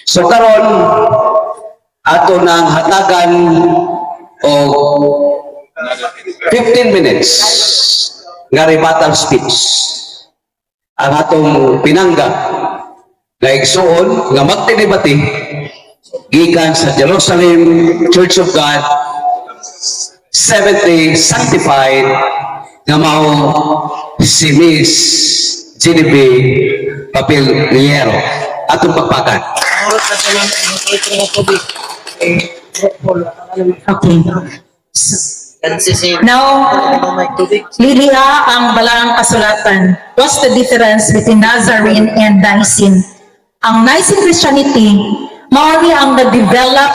So karon ato nang hatagan og 15 minutes nga rebuttal speech ang atong pinangga nga igsuon nga magtinibati gikan sa Jerusalem Church of God Seventh-day Sanctified nga mao si Miss Genevieve Papeliero. Atong pagpakan. Okay. Now, liliha ang balaang kasulatan. What's the difference between Nazarene and Nicene? Ang Nicene Christianity, mao ni ang nag-develop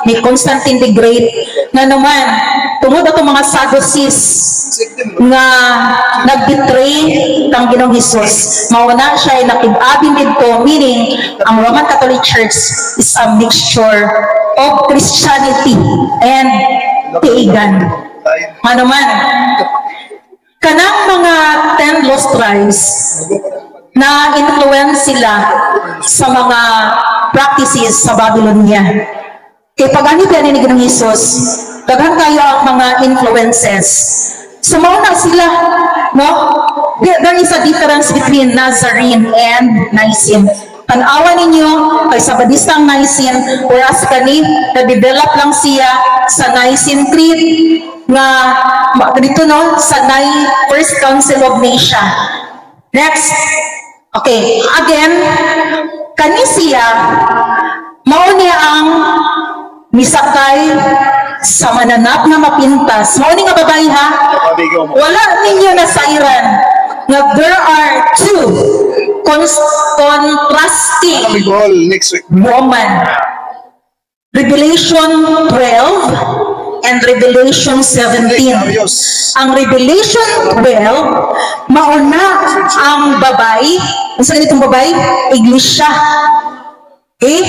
ni Constantine the Great nga naman, tungod ato mga Sadducees nga nag-betray kang Ginoong Hesus. Mao na siya ay nakig-abin didto, meaning ang Roman Catholic Church is a mixture of Christianity and pagan. Ano man, kanang mga 10 lost tribes na influence sila sa mga practices sa Babylonia. Kay pag ani ni Ginoong Hesus, daghan kayo ang mga influences. So mao na sila, no? There is a difference between Nazarene and Nicene. Tan-awa ninyo kay Sabadista ang Nicene, whereas kani na-develop lang siya sa Nicene Creed nga dito, no, sa First Council of Nicaea. Next. Okay, again, kani siya mao niya ang misakay sa mananap nga mapintas. Mao ni nga babae ha. Wala ninyo nasairan nga there are two contrasting Goal next week. Woman. Revelation 12 and Revelation 17. Ayos. Ang Revelation 12, mauna ang babae. Ang sa ganitong babae? Iglesia. Okay?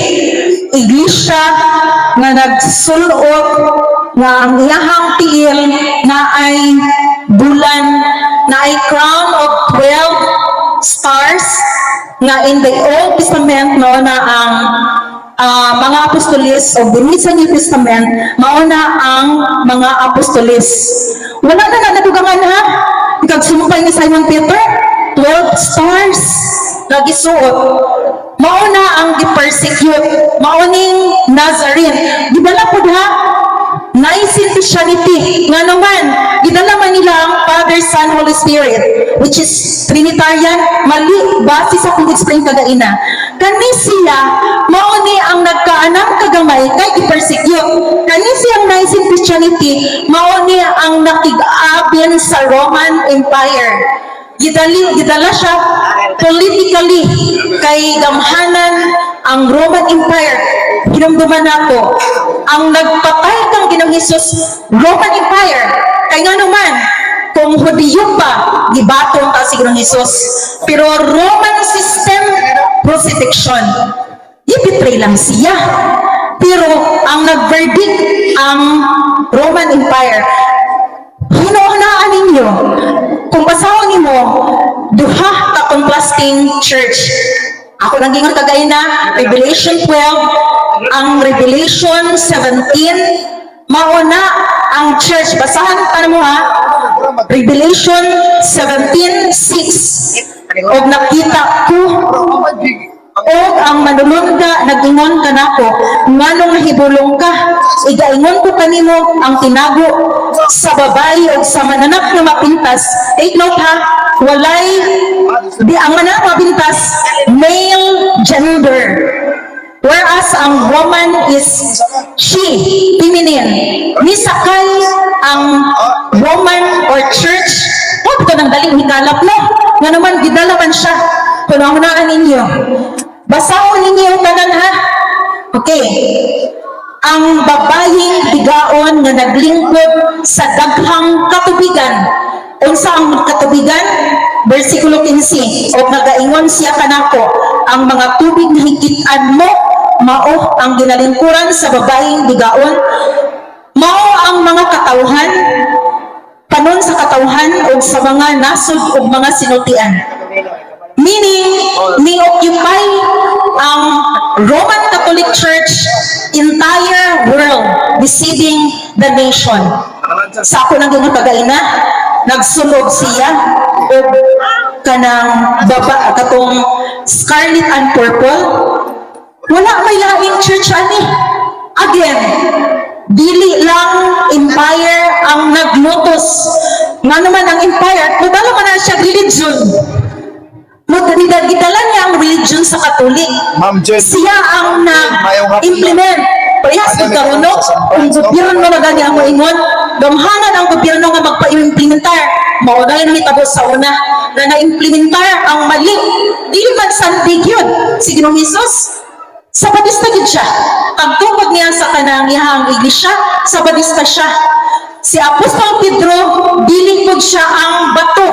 Iglesia nga nagsulot nga ang iyahang tiil na ay bulan, na ay crown of 12 stars, nga in the Old Testament no na ang mga apostolis o dinhi sa New Testament mao na ang mga apostolis. Wala na na nadugangan ha. Ikag sumpay ni Simon Peter, 12 stars nga gisuot. Mao na ang gi-persecute, mao ning Nazarene. Gidala pud ha Nicene Christianity. Nga naman, gidala man nila ang Father, Son, Holy Spirit, which is Trinitarian, mali, base sa kung explain kagaina. Kani siya, mao ni ang nagkaanam kagamay kay i-persecute. Kani siya ang Nicene Christianity, mao ni ang nakig-abin sa Roman Empire. Gidala siya politically kay gamhanan ang Roman Empire. Hinumduman nako, ang nagpatay kang Ginoong Hesus, Roman Empire. Kay nga naman, kung Hudiyo pa, gibaton ta si Ginoong Hesus. Pero Roman system, crucifixion. I-betray lang siya. Pero ang nag-verdict ang Roman Empire. Hinuunaan ninyo, kung basahon nimo, duha ka contrasting church. Ako nang gingon kagaina, Revelation 12, ang Revelation 17, mauna ang church. Basahan pa mo ha. Revelation 17:6. Og nakita ko og ang manulunda nag-ingon kanako, "Nganong nahibulong ka? Igaingon ko kanimo ang tinago sa babae og sa mananap nga mapintas." Take note ha, walay di ang mananap mapintas, male gender. Whereas ang woman is she, feminine. Nisakay ang woman or church, huwag ito nang daling hikalap, no? Nga naman, gidala man siya. Kung ang ninyo. Basahon ninyo ang tanan ha. Okay. Ang babayeng bigaon nga naglingkod sa daghang katubigan. Unsa ang katubigan? Versikulo 15. O nagaingon siya kanako, "Ang mga tubig nga hikit-an mo, mao ang ginalingkuran sa babayeng bigaon. Mao ang mga katawhan, panon sa katawhan o sa mga nasod o mga sinultian." Meaning, ni-occupy ang Roman Catholic. deceiving the nation. Sa ako nang gingon pagaina, nagsulod siya og kanang baba katong scarlet and purple. Wala may laing church ani. Again, dili lang empire ang naglutos. Nga naman ang empire, mudala man na siya religion. Gidala niya ang religion sa Katolik. Ma'am Jen. Siya ang nag-implement. Parehas kung karon, no? Kung gobyerno na gani ang moingon, gamhanan ang gobyerno nga magpa-implementar. Mao na yun hitabo sa una na na-implementar ang mali. Dili man sandig yun. Si Ginoong Hesus, Sabadista gid siya. Pagtukod niya sa kanang iyang iglesia, Sabadista siya. Si Apostol Pedro, dili pud siya ang bato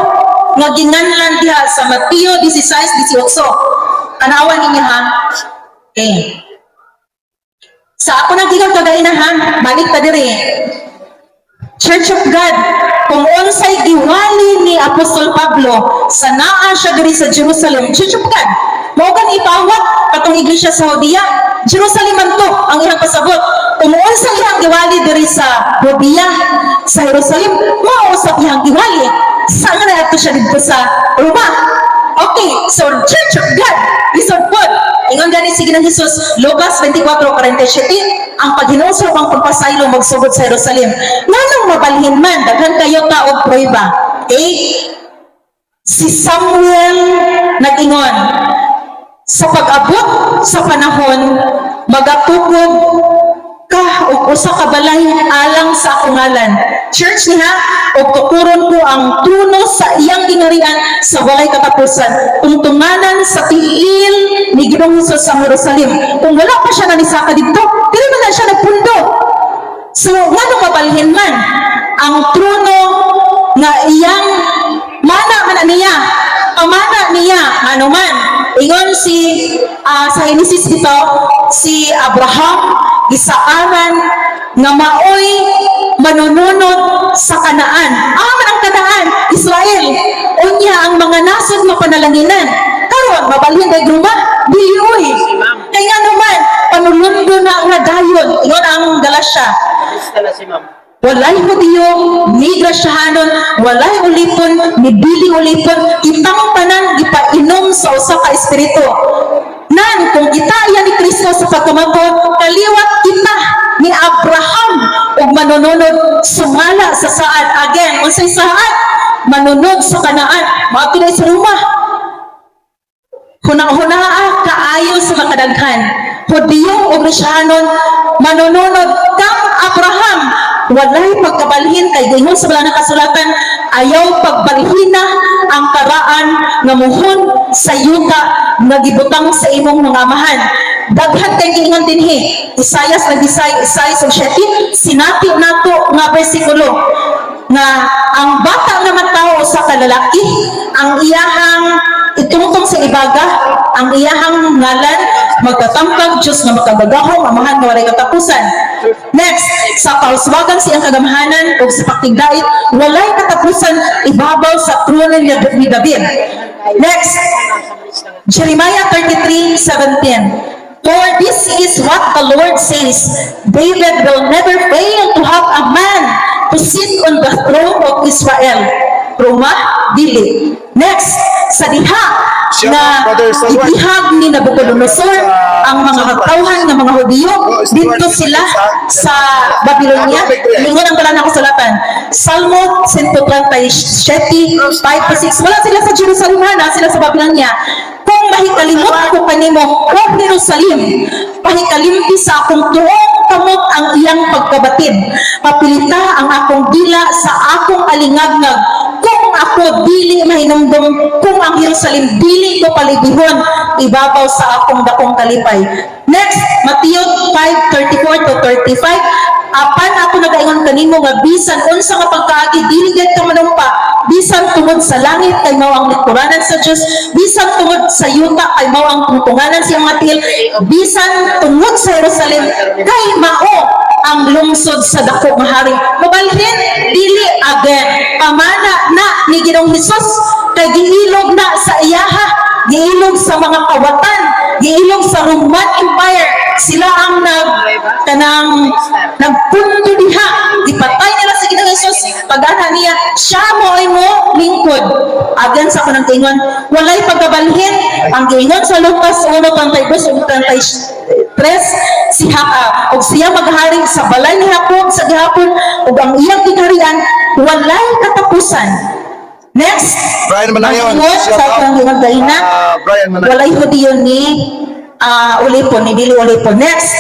nga ginganlan diha sa Mateo 16:18. Tanawan ninyo ha. Okay. Sa ako nang gigang kagaina ha, balik ta diri. Church of God, kung unsay giwali ni Apostol Pablo sa naa siya diri sa Jerusalem, Church of God, mao kan ipawat katong iglesia sa Judea, Jerusalem man to ang iyang pasabot. Kung unsa iyang giwali diri sa Judea, sa Jerusalem, mao sa iyang giwali. Sa nga na siya didto sa Roma. Okay, so Church of God, lisod pod. Ingon gani si Ginoong Jesus, Lucas 24:47, ang paghinulsol ang pagpasaylo magsugod sa Jerusalem. Nganong mabalhin man, daghan kayo ka og prueba. Okay? Si Samuel nag-ingon, sa pag-abot sa panahon, magatukod ka og usa ka balay alang sa akong ngalan. Church niya, og tukuron ko ang trono sa iyang gingharian sa walay katapusan. Tungtunganan sa tiil ni Ginoong Hesus sa Jerusalem. Kung wala pa siya nanisaka didto, dili man na siya nagpundo. So, nganong mabalhin man ang trono nga iyang mana man na niya, pamana niya, ano man. Ingon si sa Genesis dito, si Abraham gisaaran nga maoy manununod sa Kanaan. Ah, man ang Kanaan, Israel. Unya ang mga nasod mapanalanginan. Karon mabalhin kay Roma, dili oy. Kay nga naman, panulundo na nga dayon. Ingon ang Galatia. Artista na si ma'am. Walay Hudiyo, ni Grasyahanon, walay ulipon, ni dili ulipon, kitang tanan gipainom sa usa ka espiritu. Nan, kung kita iya ni Kristo sa pagkamangkot, kaliwat kita ni Abraham ug manununod sumala sa saad. Again, unsay saad? Manunod sa Kanaan. Maadto sa Roma. Hunang-hunaa kaayo sa makadaghan. Hudiyo o Gresyahanon, manununod kang Abraham. Walay pagkabalhin kay gayon sa balaan kasulatan, ayaw pagbalhina ang karaan nga muhon sa yuta nga gibutang sa imong mga amahan. Daghan kay giingon dinhi. Isayas nagisay Isayas og 7, sinati nato nga bersikulo nga ang bata nga matawo sa kalalaki, ang iyahang itungtong sa ibaga, ang iyahang ngalan magtatampag Diyos nga makagagahom, Amahan nga walay katapusan. Next, sa kauswagan sa iyang kagamhanan ug sa pagtigdait walay katapusan ibabaw sa trono ni David. Next, Jeremiah 33:17. "For this is what the Lord says, David will never fail to have a man to sit on the throne of Israel." Roma, dili. Next, sa diha Siya, na Brother Salwan. Ibihag ni Nabucodonosor ang mga katawhan ng mga Hudiyo dito sila sa Babylonia. Lingon ang pala na kasulatan. Salmo 137, 5 to 6. Wala sila sa Jerusalem ha, na sila sa Babylonia. "Kung mahikalimot ako kanimo, O Jerusalem, pahikalimti sa akong tuong kamot ang iyang pagkabatid. Papilita ang akong dila sa akong alingagnag. Kung ako dili mahinumdum, kung ang Jerusalem dili ko palibihon, ibabaw sa akong dakong kalipay." Next, Matthew 5:34 to 35. "Apan ako nagaingon kanimo nga bisan unsa nga pagkaagi dili gyud ka manumpa, bisan tungod sa langit kay mao ang lingkuranan sa Dios, bisan tungod sa yuta kay mao ang tungtunganan sa iyang mga tiil, bisan tungod sa Jerusalem kay mao ang lungsod sa dako nga hari." Mabalhin dili? Again, pamana na ni Ginoong Hesus kay giilog na sa iyaha, giilog sa mga kawatan, giilog sa Roman Empire. Sila ang nag kanang Kanang nagpundo diha, gipatay nila sa Ginoong Hesus. Pag-ana niya, siya mo ay mo lingkod. Agan sa kanang ingon, walay pagkabalhin. Ang giingon sa Lucas 1:32 ug 33, si Haka ug siya maghari sa balay ni Jacob sa gihapon ug ang iyang gingharian walay katapusan. Next. Brian Manayon, Ang ingon shout sa out. kanang ingon na Ah, Brian Manayon. walay Hudiyo ni ulipon, ni dili ulipon. Next.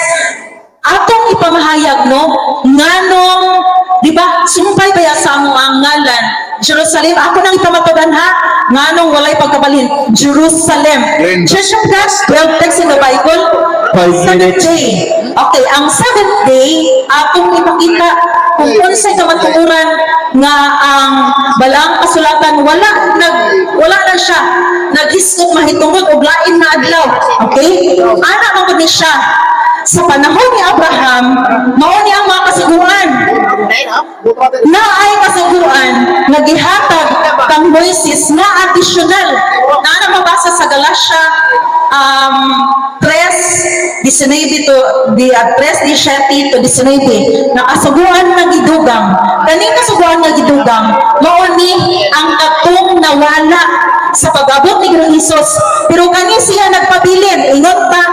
Atong ipamahayag, no, nganong, di ba, sumpay baya sa among ang ngalan Jerusalem? Ako nang ipamatudan ha, nganong walay pagkabalhin Jerusalem? Glenn. Church of God, 12 text in the Bible. 5 Seventh minutes. day. Okay, ang seventh day, atong ipakita kung unsay kamatuoran nga ang balaang kasulatan wala na siya naghisgot mahitungod og lain na adlaw. Okay? Ana man gud ni siya. Sa panahon ni Abraham, mao ni ang mga kasuguan na ay kasuguan nga gihatag kang Moises nga additional na na mabasa sa Galatia 3:19 to di 3:17 to 19 na kasuguan nga gidugang. Kaning kasuguan nga gidugang, mao ni ang katong nawala sa pag-abot ni Ginoong Hesus, pero kani siya nagpabilin. Ingon pa,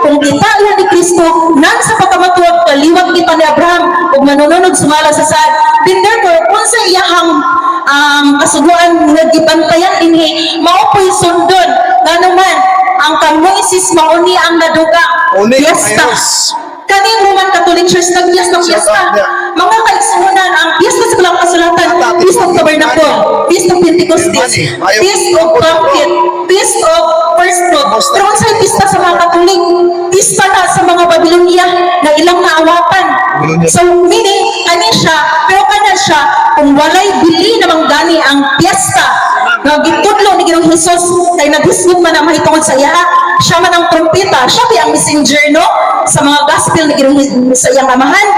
kung kita ilan ni Kristo nan sa pagkamatuod, kaliwat kita ni Abraham ug manununod sumala sa saad. Then therefore, unsa iyahang ang kasuguan nga gibantayan dinhi, mao po'y sundon, ngano man ang kang Moises mao ni ang nadugang Uni, piyesta. ayos. Kaning Roman Catholic Church nagpiyesta ng Shout piyesta. out niya. Mga kaigsuonan, ang piyesta sa Balaang Kasulatan, Feast of Tabernacle, Feast of Pentecostes, Feast of Trumpet, Feast of First Fruit. Pero unsay pista sa mga Katolik? Pista na sa mga Babylonia na ilang naawatan. So meaning, kani siya, pero kana siya, kung walay bili namang gani ang piyesta nga gitudlo ni Ginoong Hesus, kay naghisgot man ang mahitungod sa iya, siya man ang trumpeta, siya ba ang messenger, no, sa mga gospel ni Ginoong Hesus sa iyang amahan.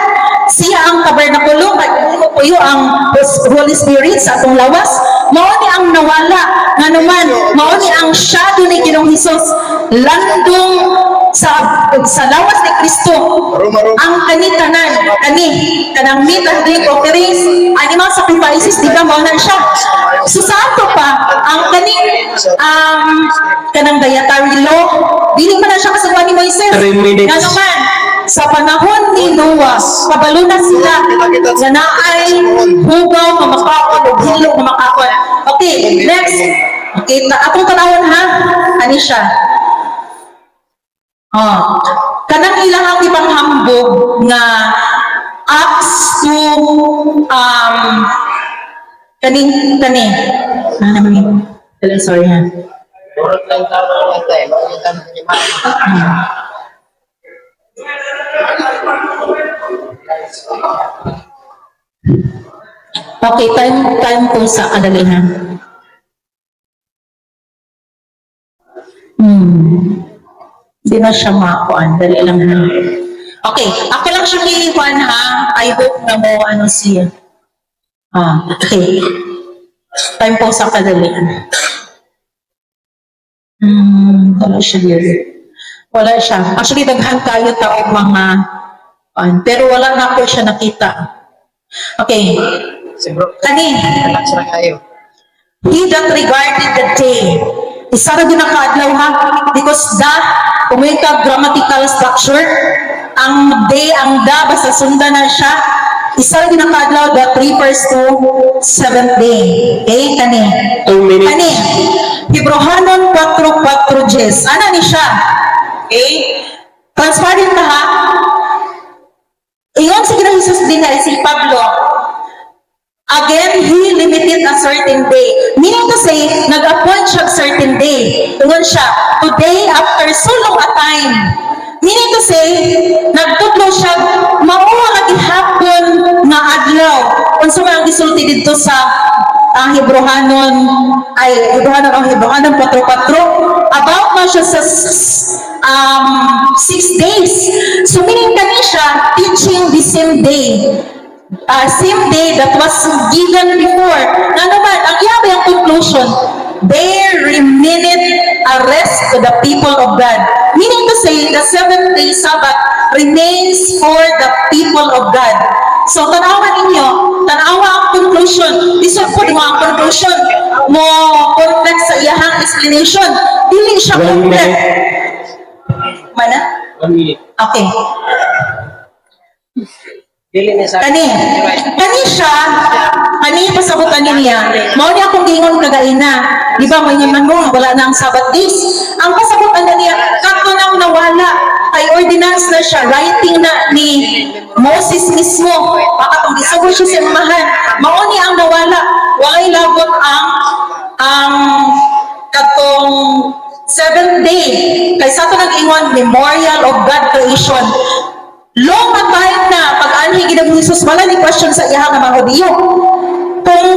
Siya ang tabernakulo, kay puyo ang Holy Spirit sa atong lawas. Mao ni ang nawala, nganuman mao ni ang shadow ni Ginoong Hesus landong sa lawas ni Kristo. Roma, Roma. Ang kani tanan, kani kanang meat and drink offerings, animal sacrifices, di ba, mao na siya. So sa ato pa, ang kaning kanang dietary law, dili man na siya kasuguan ni Moises. 3 minutes. Nganuman sa panahon ni Noah, kabalo na sila nga naay hugaw nga makaon o hilo nga makaon. Okay, next. Okay, atong tanawon ha. Ani siya? Oh. Kanang ilang ang ipanghambog nga Acts 2, kaning kani. Ah, naman yun. Sorry ha. Murag lang tama lang tayo. Murag lang tama. Okay, time time po sa kadali ha. Hindi na siya makuan. Dali lang ha. Okay, ako lang siya iiwan ha. I hope na mo ano siya. Ah, okay. Time po sa kadali. Wala siya here. Wala siya. Actually, daghan kayo tao mga an, pero wala na po siya nakita. Okay. Siguro, Kani, relax ra kayo. He that regarded the day. Isa ra gyud ang kaadlaw ha. Because the, kung may ka grammatical structure, ang day, ang the, basta sundan na siya. Isa ra gyud ang kaadlaw that refers to seventh day. Okay, kani. 2 minutes. Kani, Hebrohanon 4.4 Jes. Ana ni siya? Okay? Transparent na ha. Ingon si Ginoong Jesus din na si Pablo, again, he limited a certain day. Meaning to say, nag-appoint siya certain day. Ingon siya, today after so long a time. Meaning to say, nagtudlo siya, mao nga gihapon nga adlaw. Unsa man ang gisulti didto sa ang Hebrohanon ay Hebrohanon, ang Hebrohanon 4.4, about man siya sa 6 days. So meaning kani siya teaching the same day that was given before. Nga naman, ang iyabi ang conclusion, there remaineth a rest to the people of God." Meaning to say, the seventh day Sabbath remains for the people of God. So, tanawa ninyo, tanawa ang conclusion. Lisod po mo ang conclusion mo conflict sa iyahang explanation. Dili siya One complete. Minute. Mana? 1 minute. Okay. Dili ni sa Kani. Kani siya, kani pasabutan niya. Mao ni akong giingon kagaina. Di ba may man mo wala na ang Sabbath days. Ang pasabutan na niya, kadto nang nawala kay ordinance na siya, writing na ni Moses mismo. Baka kung gisugod siya sa umahan, mao ni ang nawala. Walay labot ang katong seventh day. Kay sa ato nag-ingon, memorial of God creation. Long na time na pag-anhi gid ni Jesus, wala ni question sa iyang nga mga Hudiyo. Kung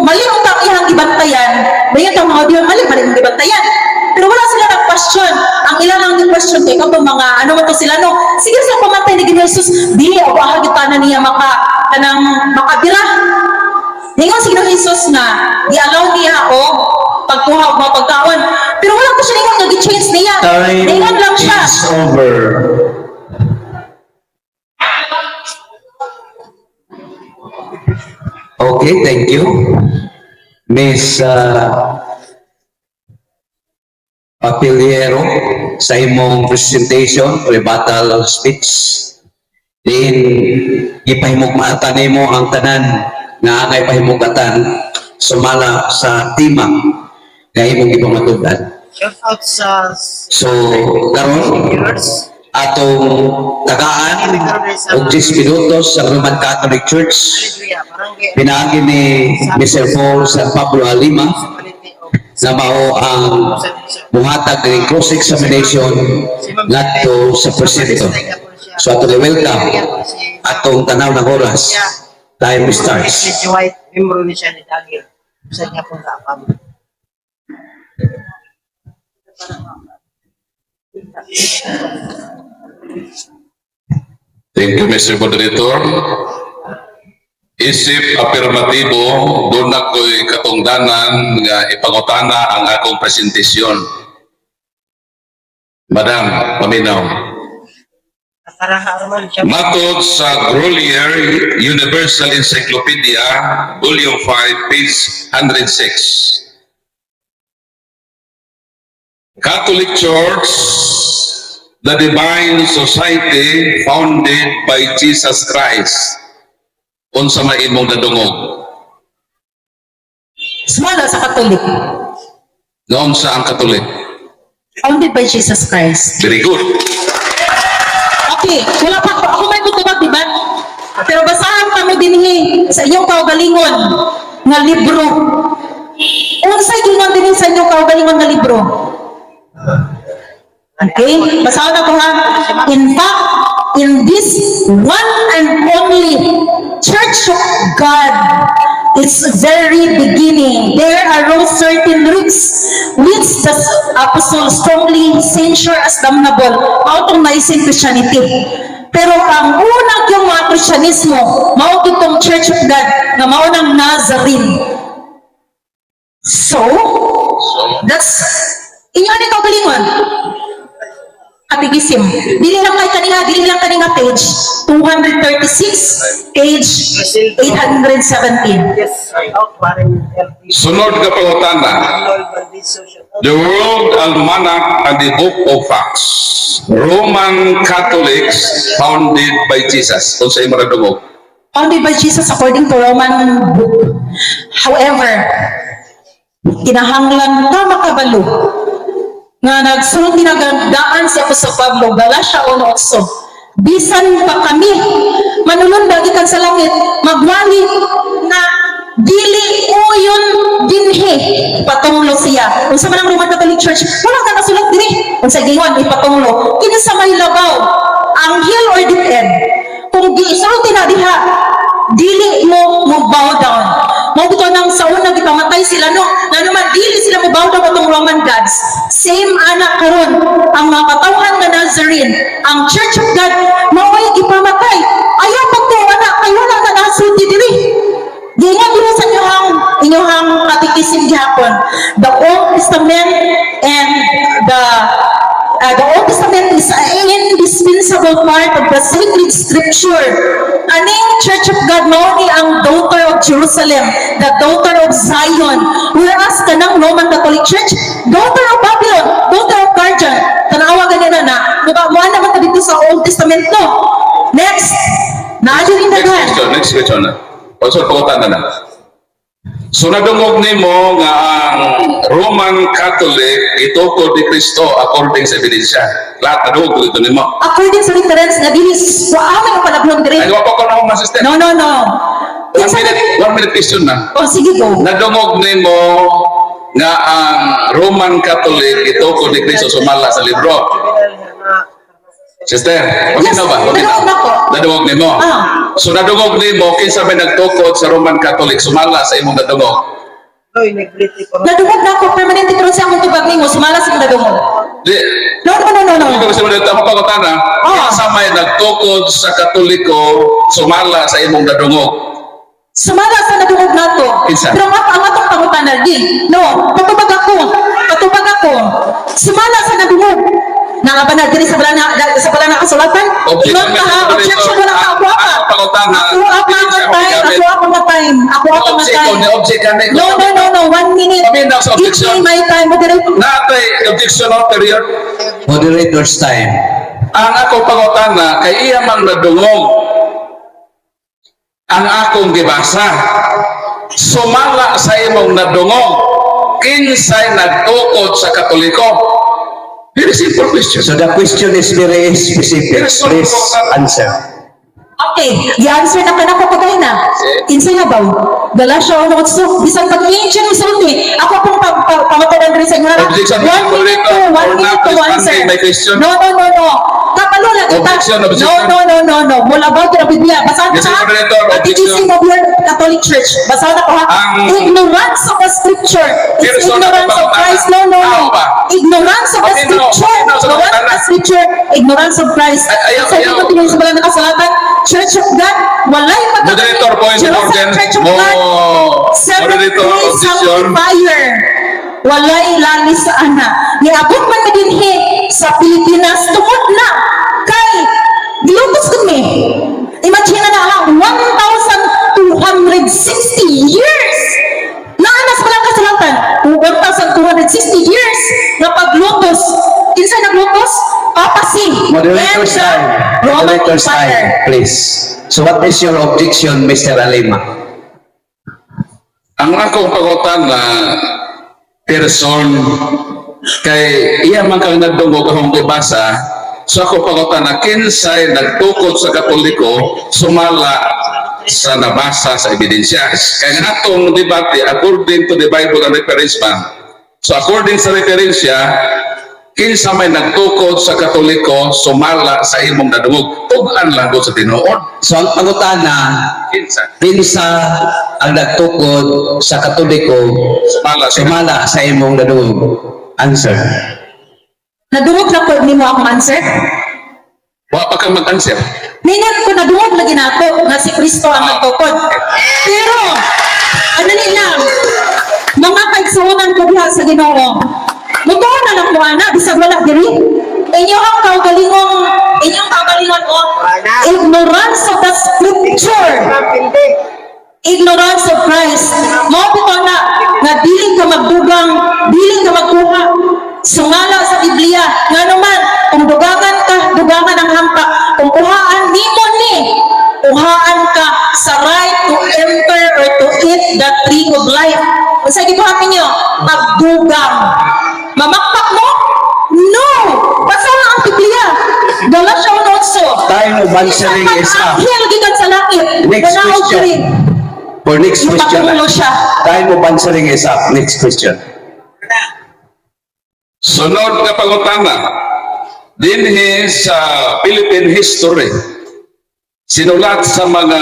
mali ang tang iyang gibantayan, mayon ang mga Hudiyo mali mali ang gibantayan. Pero wala sila nag-question. Ang ilang ang question kay katong mga ano man to sila, no. Sige sa pamatay ni Jesus, dili ako aha gitana niya maka kanang makabira. Ningon si Ginoong Jesus nga gi-allow niya og pagkuha og mga pagkaon. Pero wala ko siya ningon nga gi-change niya. Time Ningon lang siya. Is over. Okay, thank you. Miss Papiliero, sa imong presentation, rebuttal speech. Din gipahimugmatan nimo ang tanan nga angay pahimugatan sumala sa tema nga imong gipamatud-an. Shout out sa So, karon viewers. Atong tagaan og 10 minutos sa Roman Catholic Church Hallelujah. Barangay pinaagi ni Mr. Paul San Pablo Alima Municipality of na mao ang muhatag ng cross-examination ngadto sa presinto. So ato welcome atong tanaw ng oras. Time starts. Medyo White, membro ni siya ni Dagil. Sa niya pong kaapam. Thank you, Mr. Moderator. Isip apirmatibo, duna ko'y katungdanan nga ipangutana ang akong presentasyon. Madam, paminaw. Tara, Arman, siya. Matod sa Grolier Universal Encyclopedia, Volume 5, page 106. Catholic Church, the Divine Society founded by Jesus Christ. Unsa may imong nadungog? Sumala sa Catholic. Noon sa ang Katolik? Founded by Jesus Christ. Very good. Okay, wala pa ako. Ako may mutubag, di ba? Pero basahan pa mo dinhi sa inyong kaugalingon nga libro. Unsay gingon dinhi sa inyong kaugalingon nga libro? Okay, basahan ako ha. "In fact, in this one and only Church of God, its very beginning, there arose certain roots which the apostle strongly censure as damnable." Mao tong Nicene Christianity. Pero ang unang yung mga Kristyanismo, mao itong Church of God, nga mao ng Nazarene. So, that's inyo ni kaugalingon. Catechism. Dili lang kay kaniha, dili lang kani nga page 236, page 817. Yes, shout out paring LP. Sunod nga pangutana. Arnold Valdizo, shout out. The World Almanac and the Book of Facts. Roman Catholics founded by Jesus. Unsa imong nadungog? Founded by Jesus according to Roman book. However, kinahanglan ka makabalo nga nagsulti na daan si Apostol Pablo, Galatia 1:8, "Bisan pa kami manulunda gikan sa langit, magwali na dili uyon dinhi," patunglo siya. Unsa man ang Roman Catholic Church, wala ka nasulat dinhi. Unsa gingon ipatunglo? Kinsa may labaw, anghel or DepEd? Kung gisulti na diha, dili mo mo bow down. Mao bitaw nang sa una gipamatay sila, no, nga naman dili sila mo bow down atong Roman gods. Same ana karon ang mga katawhan nga Nazarene, ang Church of God, mao'y gipamatay. Ayaw pagtuo ana kay wala na nasulti diri. Giingon diri sa inyong inyong catechism gihapon. The Old Testament and the Old Testament is an indispensable part of the sacred scripture. Aning Church of God mao ni ang daughter of Jerusalem, the daughter of Zion. Whereas kanang Roman Catholic Church, daughter of Babylon, daughter of Guardian. Tanawa ganyan na na. Diba, mo naman ta dito sa Old Testament, no? Next. Naa rin Next daghan. Question, next question na. Also, pangutana na. So nadungog nimo nga ang Roman Catholic itukod ni Kristo according sa ebidensya. Lahat nadungog ko ito nimo. According sa reference nga dili wa man ang palaghon diri. Ay, wa pa ko na sister. No. One minute question na. Oh, sige, go. Nadungog nimo nga ang Roman Catholic itukod ni Kristo sumala sa libro. Sister, okay Yes, na ba? Okay nadungog na ko. Nadungog nimo. Ah. So nadungog nimo kinsa may nagtukod sa Roman Catholic sumala sa imong nadungog? Oy, nag-brief ko. Nadungog na ako, permanente karon sa akong tubag nimo, sumala sa imong nadungog. Di, No. Hindi ko kasi mo ako pangutana, Ah. kinsa may nagtukod sa Katoliko sumala sa imong nadungog? Sumala sa nadungog nato. Kinsa? Pero ang atong pangutana di. No, patubag ako. Patubag ako. Sumala sa nadungog. Naa ba na diri sa bala na kasulatan? Objection, Ingon ka ha, Mr. objection, wala ka, ako pa. Ang pangutana, Ako apa dili ang siya time, gigamit. ako apa nga time. Ako apa nga Object, time. object kami. No, one minute. Paminaw sa Give objection. me my time. Moderator. Natay objection of period. Moderator's time. Ang ako pangutana kay iya mang nadungog ang akong gibasa. Sumala sa imong nadungog, kinsay nagtukod sa Katoliko? Very simple question. So the question is very specific. Please answer. Okay, i-answer na ka na ko kagay na. Kinsa na ba? Galatia 1:8. Bisan pag ancient misulti, ako pong pamatadan rin sa inyo. Objection, One minute to, moderator, one or minute not to answer. responding my question. No. Kapalo lang kita. Objection, objection. No. Mula ba na Biblia? Basahan Yes, ka. moderator, Catechism objection. of your Catholic Church. Basahan ako ha. Ang Ignorance of the scripture is Pero so, ignorance of Christ. No. Tao ba? Ignorance of the Okay, no. scripture. No, sa Ignorance of the pangutana. scripture. Ignorance of Christ. Ay, ayaw, Sa ayaw. ko tinong sa bala na kasulatan, Church of God, walay pagkakami. Moderator, point of Jerusalem order. Church of Mo, God, seven moderator, days objection. sanctifier. Walay lalis sa ana. Niabot man mi dinhi sa Pilipinas, tungod na kay gilutos gud mi. Imagine na ha, 1,260 years! Naa na sa balang kasulatan, 1,260 years na paglutos. Kinsa naglutos? Papacy. Moderator's And the time. Roman Moderator's Empire. time, please. So what is your objection, Mr. Alima? Ang akong pangutana, person, kay iya man kang nagdungog akong gibasa, so ako pangutana, kinsay nagtukod sa Katoliko sumala sa nabasa sa ebidensya? Kay nga atong debate according to the Bible and reference man. So according sa referensya, kinsa may nagtukod sa Katoliko sumala sa imong nadungog? Tug-an lang ko sa tinuod. So ang pangutana, Kinsa? Kinsa ang nagtukod sa Katoliko Sumala sa sumala sa imong nadungog? Answer. Nadungog na ko nimo akong answer? Wa pa kang mag-answer. Ningon ko nadungog lagi nato nga si Kristo ang nagtukod. Pero ano nila, mga kaigsuonan ko diha sa Ginoo. Mutuo na lang mo ana bisag wala diri. Inyo ang kaugalingong inyong kaugalingon o ignorance of the scripture, ignorance of Christ. Mao bitaw na nga dili ka magdugang, dili ka magkuha sumala sa Biblia. Ngano man, kung dugangan ka, dugangan ang hampa. Kung kuhaan nimo ni, kuhaan ka sa right to enter or to eat the tree of life. Unsa gibuhat ninyo? Pagdugang. Mamakpak mo? No! Basa ang Biblia. Galatia 1:8. Time of answering is up. Anghel gikan sa langit. Next Ganaog question. diri. For next question. Ipakulo siya. Time of answering is up. Next question. Sunod nga pangutana, dinhi sa Philippine history, sinulat sa mga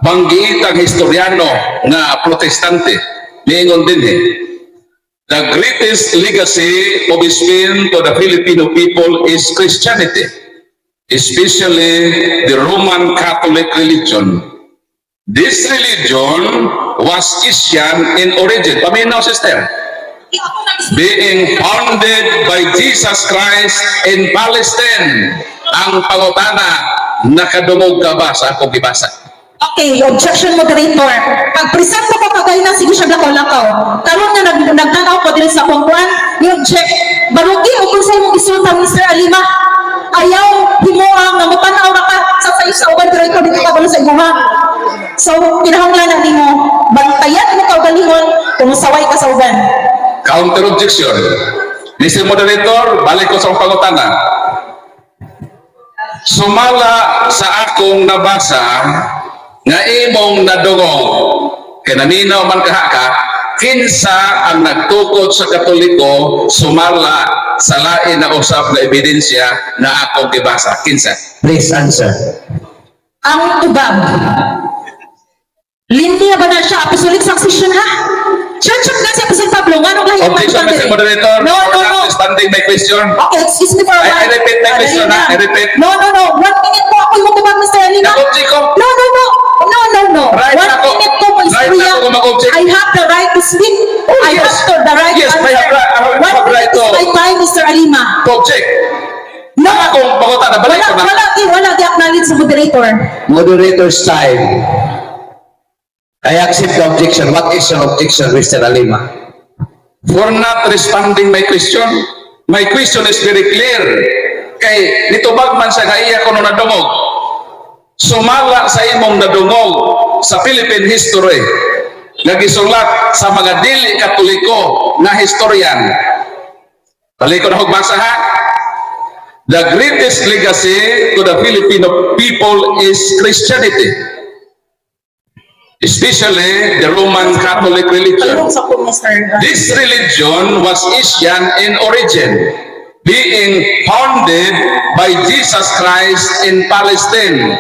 banggiitang historiano nga Protestante, niingon dinhi, "The greatest legacy of Spain to the Filipino people is Christianity, especially the Roman Catholic religion." This religion was Asian in origin. Paminaw, sister. Being founded by Jesus Christ in Palestine. Ang pangutana, nakadungog ka ba sa akong gibasa? Okay, objection, moderator. Pag-present ko pa kagay na, sige siya lakaw-lakaw. Karon nga nagtanaw ko diri sa akong kuan, ni object. Barugi o kung sa imong gisulta, Mr. Alima. Ayaw himoa nga mutanaw ra ka sa uban pero ikaw dito ka sa imuha. So kinahanglan na nimo bantayan mo kaugalingon kung saway ka sa uban. Counter objection. Mr. Moderator, balik ko sa pangutana. Sumala sa akong nabasa nga imong nadungog, kay naminaw man kaha ka, kinsa ang nagtukod sa Katoliko sumala sa lain na usab na ebidensya na akong gibasa? Kinsa? Please answer. Ang tubag. Linya ba na siya? Apostolic succession ha? Church of God si Apostol Pablo. Nganong lahi ang Objection, pagtutang Mr. diri? Moderator. No, no, no. Standing my question. Okay, excuse me for a while. I repeat my question, Dali ha? na. I repeat. No. 1 minute po ako yung tubag, Mr. Alima. Nag-object ko. No. No. Right One ako. minute ko po Right istorya. ako mag-object. I have the right to speak. Oh, I yes. have the right Yes, to I have answer. I have One right minute is my time, Mr. Alima. To object. No. Ang akong pangutana, balik Wala, ko na. wala, di acknowledge sa moderator. Moderator's time. I accept the objection. What is your objection, Mr. Alima? For not responding my question. My question is very clear. Kay nitubag man sa kaiya ko no nadungog. Sumala sa imong nadungog sa Philippine history nga gisulat sa mga dili Katoliko nga historian. Balik ko na og basa ha. The greatest legacy to the Filipino people is Christianity, especially the Roman Catholic religion. Palihog sa ko, Mr. This religion was Asian in origin, being founded by Jesus Christ in Palestine.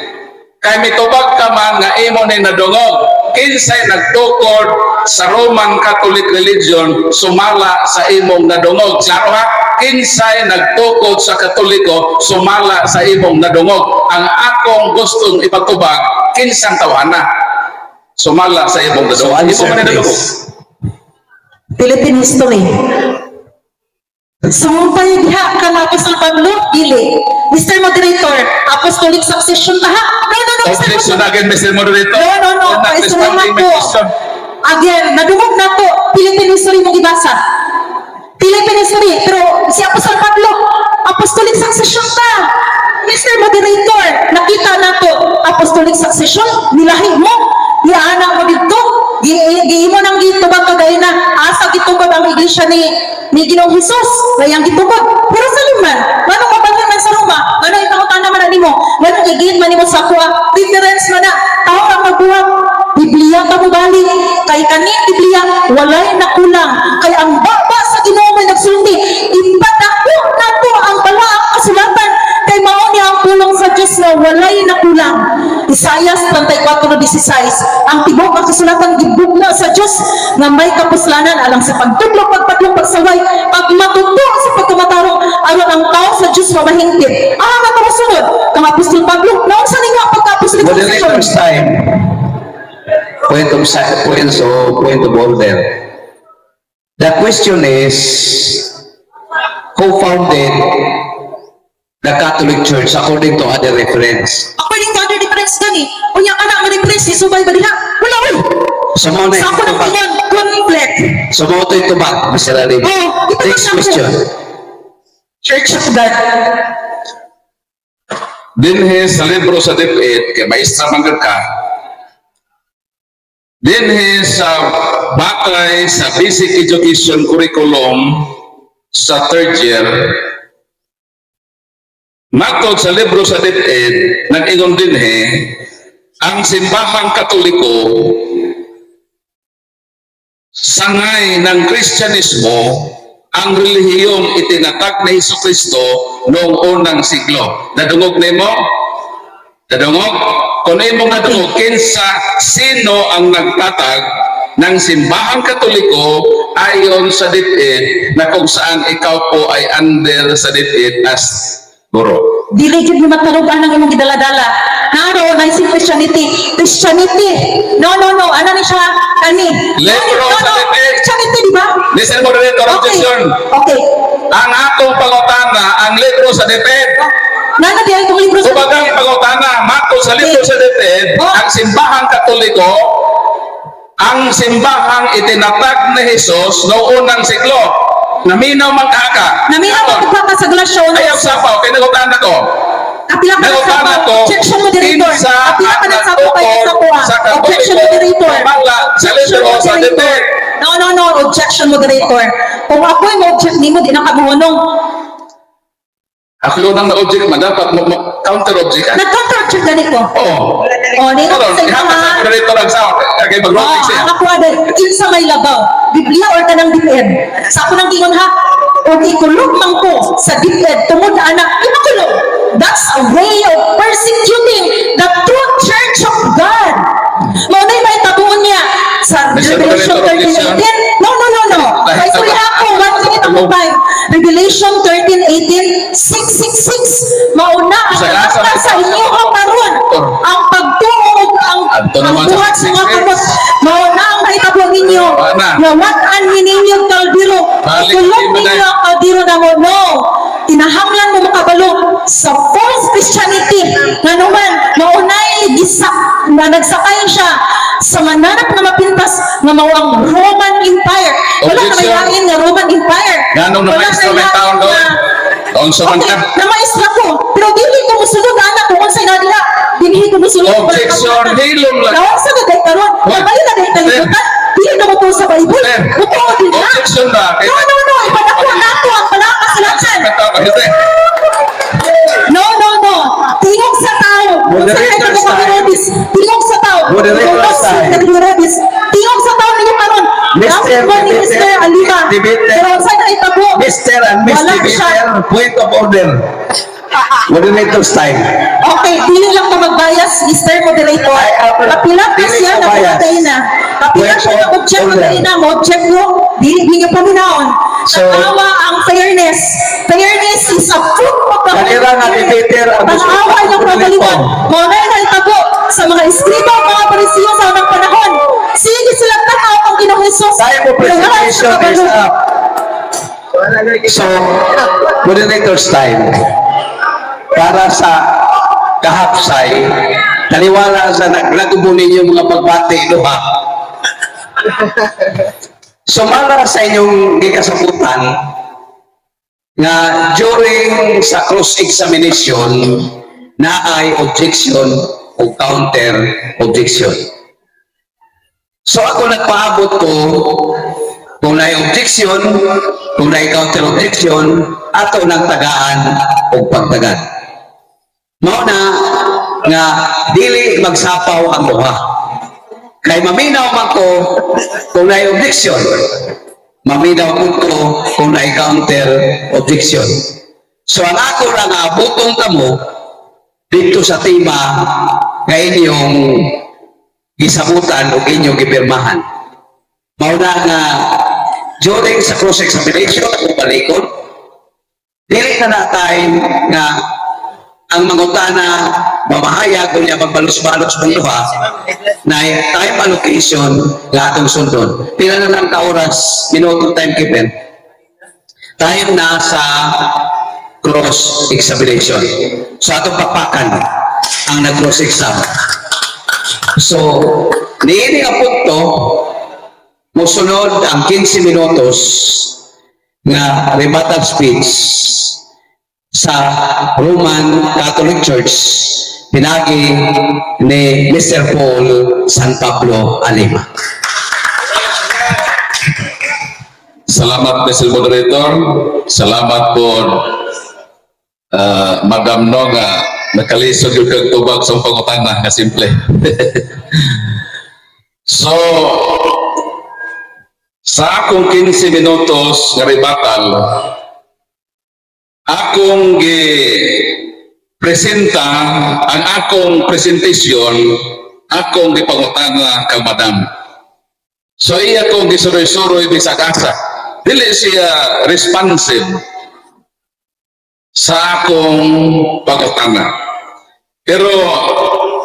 Kay mitubag ka man nga imo ni nadungog, kinsay nagtukod sa Roman Catholic religion sumala sa imong nadungog? Klaro ha? Kinsay nagtukod sa Katoliko sumala sa imong nadungog? Ang akong gustong ipatubag, kinsang tawhana sumala sa imong So nadungog? Imo answer, man ni nadungog. please. Philippine history. Sumumpay diha ka na Apostol Pablo, dili. Mr. Moderator, apostolic succession ta ha? No, Mr. Objection Moderator. again, Mr. Moderator. No. For not Paistorya responding my ko. question. Again, nadungog na to. Philippine history mong ibasa. Philippine history. Pero si Apostol Pablo, apostolic succession ta. Mr. Moderator, nakita na to. Apostolic succession, nilahi mo. Niana mo dito. Giimo nang gitubag kagay na asa gitubag ang iglesia ni Ginoong Hesus. Layang gitubag. Pero sa liman, nganong mabalhin man sa Roma, nganong ipangutana man na nimo, nganong igiin man nimo sa kuha, reference man na, tao ang magbuhat, Biblia ka mo balik, kay kani Biblia walay nakulang, kay ang baba sa Ginoo may nagsulti, ipadako nato ang balaang kasulatan, kay mao ni ang pulong sa Dios nga walay nakulang. Isaias 34:16, ang tibuok ang kasulatan gibugna sa Dios nga may kapuslanan alang sa pagtudlo, pagpadlong, pagsaway, pagmatuto sa pagkamatarong aron ang tao sa Dios mamahingpit. Ang mga kasunod, kang Apostol Pablo, naunsa ninyo ang pagka-apostolic succession? Moderator's time. Point of order. The question is, who founded the Catholic Church according to other reference? According to other reference gani, unya ka na ang reference ni subay ba diha? Wala oy. So, mao na Sa ako ng itubag. opinion, conflict. So, mao to itubag, Mr. Alima. Oh, ito Next siya po. question. Church of God. Dinhi sa libro sa DepEd, kay maestra man gud ka, dinhi sa batay sa Basic Education Curriculum sa third year, matod sa libro sa DepEd, nag-ingon dinhi, ang simbahang Katoliko sangay ng Kristyanismo, ang relihiyong itinatag ni Hesus Kristo noong unang siglo. Nadungog nimo? Nadungog? Kung imong nadungog, kinsa, sino ang nagtatag ng simbahang Katoliko ayon sa DepEd na kung saan ikaw po ay under sa DepEd as guro? Dili gyud ni matarog ang imong gidala-dala. Naroon Recognizing Christianity. Christianity. No, no, no. Ano ni siya? Kani. Libro No, no, sa no. DepEd. Christianity, di ba? Mr. Moderator, Okay. objection. Okay. Ang atong pangutana, ang libro sa DepEd. Nana di ay itong libro sa Kumbaga ang pangutana, matod sa libro sa DepEd, Oh. ang simbahang Katoliko, ang simbahang itinatag ni Jesus noong unang siglo. Naminaw man ka. Naminaw man ka sa Galatians. Ayaw sapaw, kay nangutana ko. Apila ka Nangutana nagsapaw. ko, Objection, moderator. kinsa Apila ka ang nagsapaw kay sa nagtukod kuha. sa Objection, Katoliko, moderator. wala sa Objection, libro sa moderator. DepEd. No, no, no. Objection, moderator. Kung ako'y mo-object nimo, di na ka mohunong. Ako nang na-object man, dapat mo counter-object ka. Nag-counter-object gani ko. Oo. Oh, ningon Karon, sa inyo ihatag sa ha. moderator ang sound. Kay Oh, mag-rotate siya. ang ako ada, kinsa may labaw? Biblia or kanang DepEd? Sa ako nang gingon ha, o ikulong man ko sa DepEd tungod ana, imakulong. That's a way of persecuting the true church of God. Mao na'y mahitabuon niya sa Mr. Revelation Moderator, 13:18. No, no, no, no. Dahil Kay sorry ako, 1 minute akong time. Revelation 13:18, 666. Mauna ang Sa lasa, nasa sa inyo karon ang pagtuo ug ang Adto ang naman sa buhat sa mga 666. kamot. Mao na ang mahitabo ninyo. Wala na. Nga wat-an ni ninyo ang kaldero. Balik Ikulong mo na. ninyo ang kaldero na mo. No. Kinahanglan mo makabalo sa false Christianity. Nga naman, maunay gisak na nagsakay siya sa mananap na mapintas nga mao ang Roman Empire. Wala na may Objection. lain nga Roman Empire. Nganong Wala namaestro may may lain taon doon? nga- Taon sa man Okay, ka. namaestra ko. Pero dili ko musulod ana kung unsay na diha. Dinhi ko musulod. Objection, hilom lang. Naon sa gaday karon? What? Nabali na dahil kalibutan. Dili na mo to sa Bible. Sir. Mutuo din na. Objection ba? No, no, no. Ipadako nato ang palakasalatan. No, no, no. Tingog sa tao. Kung sa Moderator's kay time. Herodes, tingog sa tao. Moderator's time. Herodes. Tingog sa tao ninyo karon. Mr. Dapat ba ni Debater. Mr. Alima? Debater. Pero sa naitabo? Mr. and Miss Wala siya. Debater, point of order. Moderator's time. Okay, dili lang ka magbayas, Mr. Moderator. Ay, ah, Kapila ka dili siya ko na bias. bumatay na. Kapila Point siya na of object order. mo na, mo object mo, dili ninyo paminaon. So- Tanawa ang fairness. Fairness is a fruit of the Holy Kanira nga Spirit. debater ang gusto Tanawa ang ko kagalingon. Mao na naitabo sa mga eskriba o mga parisiyo sa unang panahon. Sige silang tanaw ang Ginoong Hesus. Time of Pero wala siya presentation is kabalo. up. So, moderator's time. Para sa kahapsay, taliwala sa naglagubo ninyo mga pagbati, duha. Sumala sa inyong gikasabutan nga during sa cross-examination na ay objection o counter objection. So ako nagpaabot ko kung naay objection, kung naay counter objection, ato nang tagaan og pagtagan. Mao na nga dili magsapaw ang duha. Kay maminaw man ko kung naay objection. Maminaw man ko kung naay counter objection. So ang ako lang abutong kamo dito sa tema nga inyong gisabutan o inyong gipirmahan. Mao na nga during sa cross-examination ako balikon, dili na na time nga ang mangutana mamahayag unya magbalos-balos mong duha na time allocation nga atong sundon. Pila na lang ka oras, minuto, timekeeper? Time na sa cross-examination. So atong papakan ang nag-cross-exam. So, niini nga punto, mosunod ang 15 minutos nga rebuttal speech sa Roman Catholic Church pinagi ni Mr. Paul San Pablo Alima. Salamat, Mr. Moderator. Salamat po, Madam No, nga nakalisod yung kag tubag sa pangutana nga simple. So, sa akong 15 minutos nga rebuttal, akong gi presenta ang akong presentation, akong gipangutana kang Madam. So iya kong gisuroy-suroy bisag asa. Dili siya responsive sa akong pangutana. Pero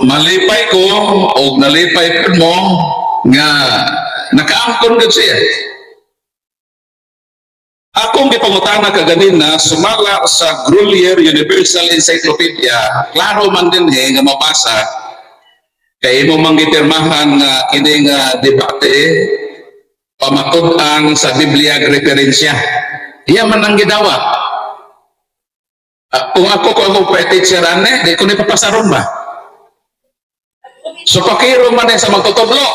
Malipay ko og nalipay pud mo nga nakaangkon gud siya. Akong gipangutana kaganina, sumala sa Grolier Universal Encyclopedia, klaro man dinhi nga mabasa kay imo mang gipirmahan nga kini nga debate pamatud-an sa Biblia ug referensya. Iya man ang gidawat. Ah, kung ako pa teacher ane, di ko ni papasaron ba? So pakiro man eh sa magtutudlo.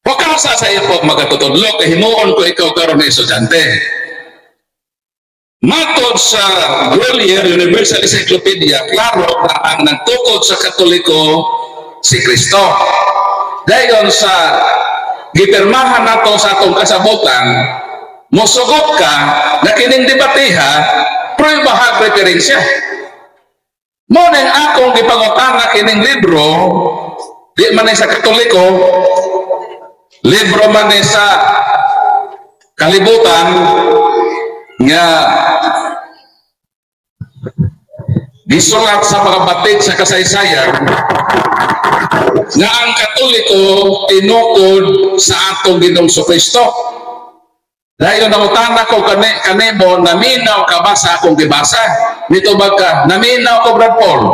Wakasa sa iyo po magatutudlo, kay himuon ko ikaw karon na estudyante. Matod sa Grolier Universal Encyclopedia, klaro na ang nagtukod sa Katoliko si Kristo. Dayon sa gipirmahan nato sa atong kasabutan, mosugot ka na kining debateha, pruebahag referensya. Mao nang akong gipangutana kining libro, di man ni sa Katoliko, libro man ni sa kalibutan nga gisulat sa mga batik sa kasaysayan nga ang Katoliko tinukod sa atong Ginoong Kristo. Dahil nangutana ko kanimo, naminaw ka ba sa akong gibasa? Nitubag ka, naminaw ko, Brad Paul.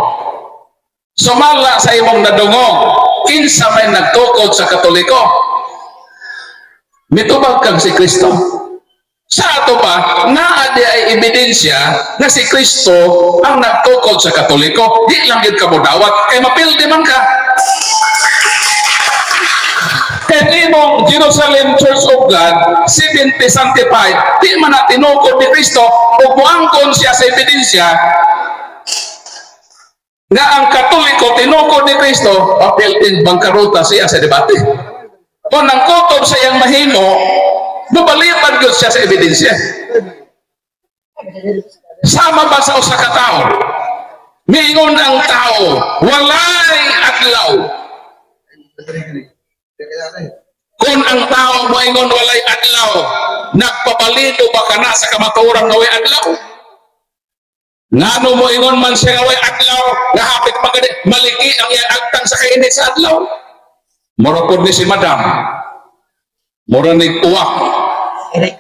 Sumala sa imong nadungog, kinsa may nagtukod sa Katoliko? Mitubag kang si Kristo. Sa ato pa, naa di ay ebidensya na si Kristo ang nagtukod sa Katoliko. Di lang yun ka modawat, kay mapildi man ka. Kay imong Jerusalem Church of God, 70 sanctified, di man na tinukod ni Kristo, o muangkon siya sa ebidensya nga ang Katoliko tinukod ni Kristo, papilding bangkaruta siya sa debate. Kung ang kutob sa iyang mahimo, mubalipan gyud siya sa ebidensya. Sama ba sa usa ka tawo? Miingon ang tao, walay adlaw. Kung ang tao moingon walay adlaw, nagpapalito ba ka na sa kamatuoran nga way adlaw? Ngano moingon man siya nga way adlaw, nga hapit pa gani, maliki ang iyang agtang sa kainit sa adlaw. Mura pod ni si Madam. Mura ni uwak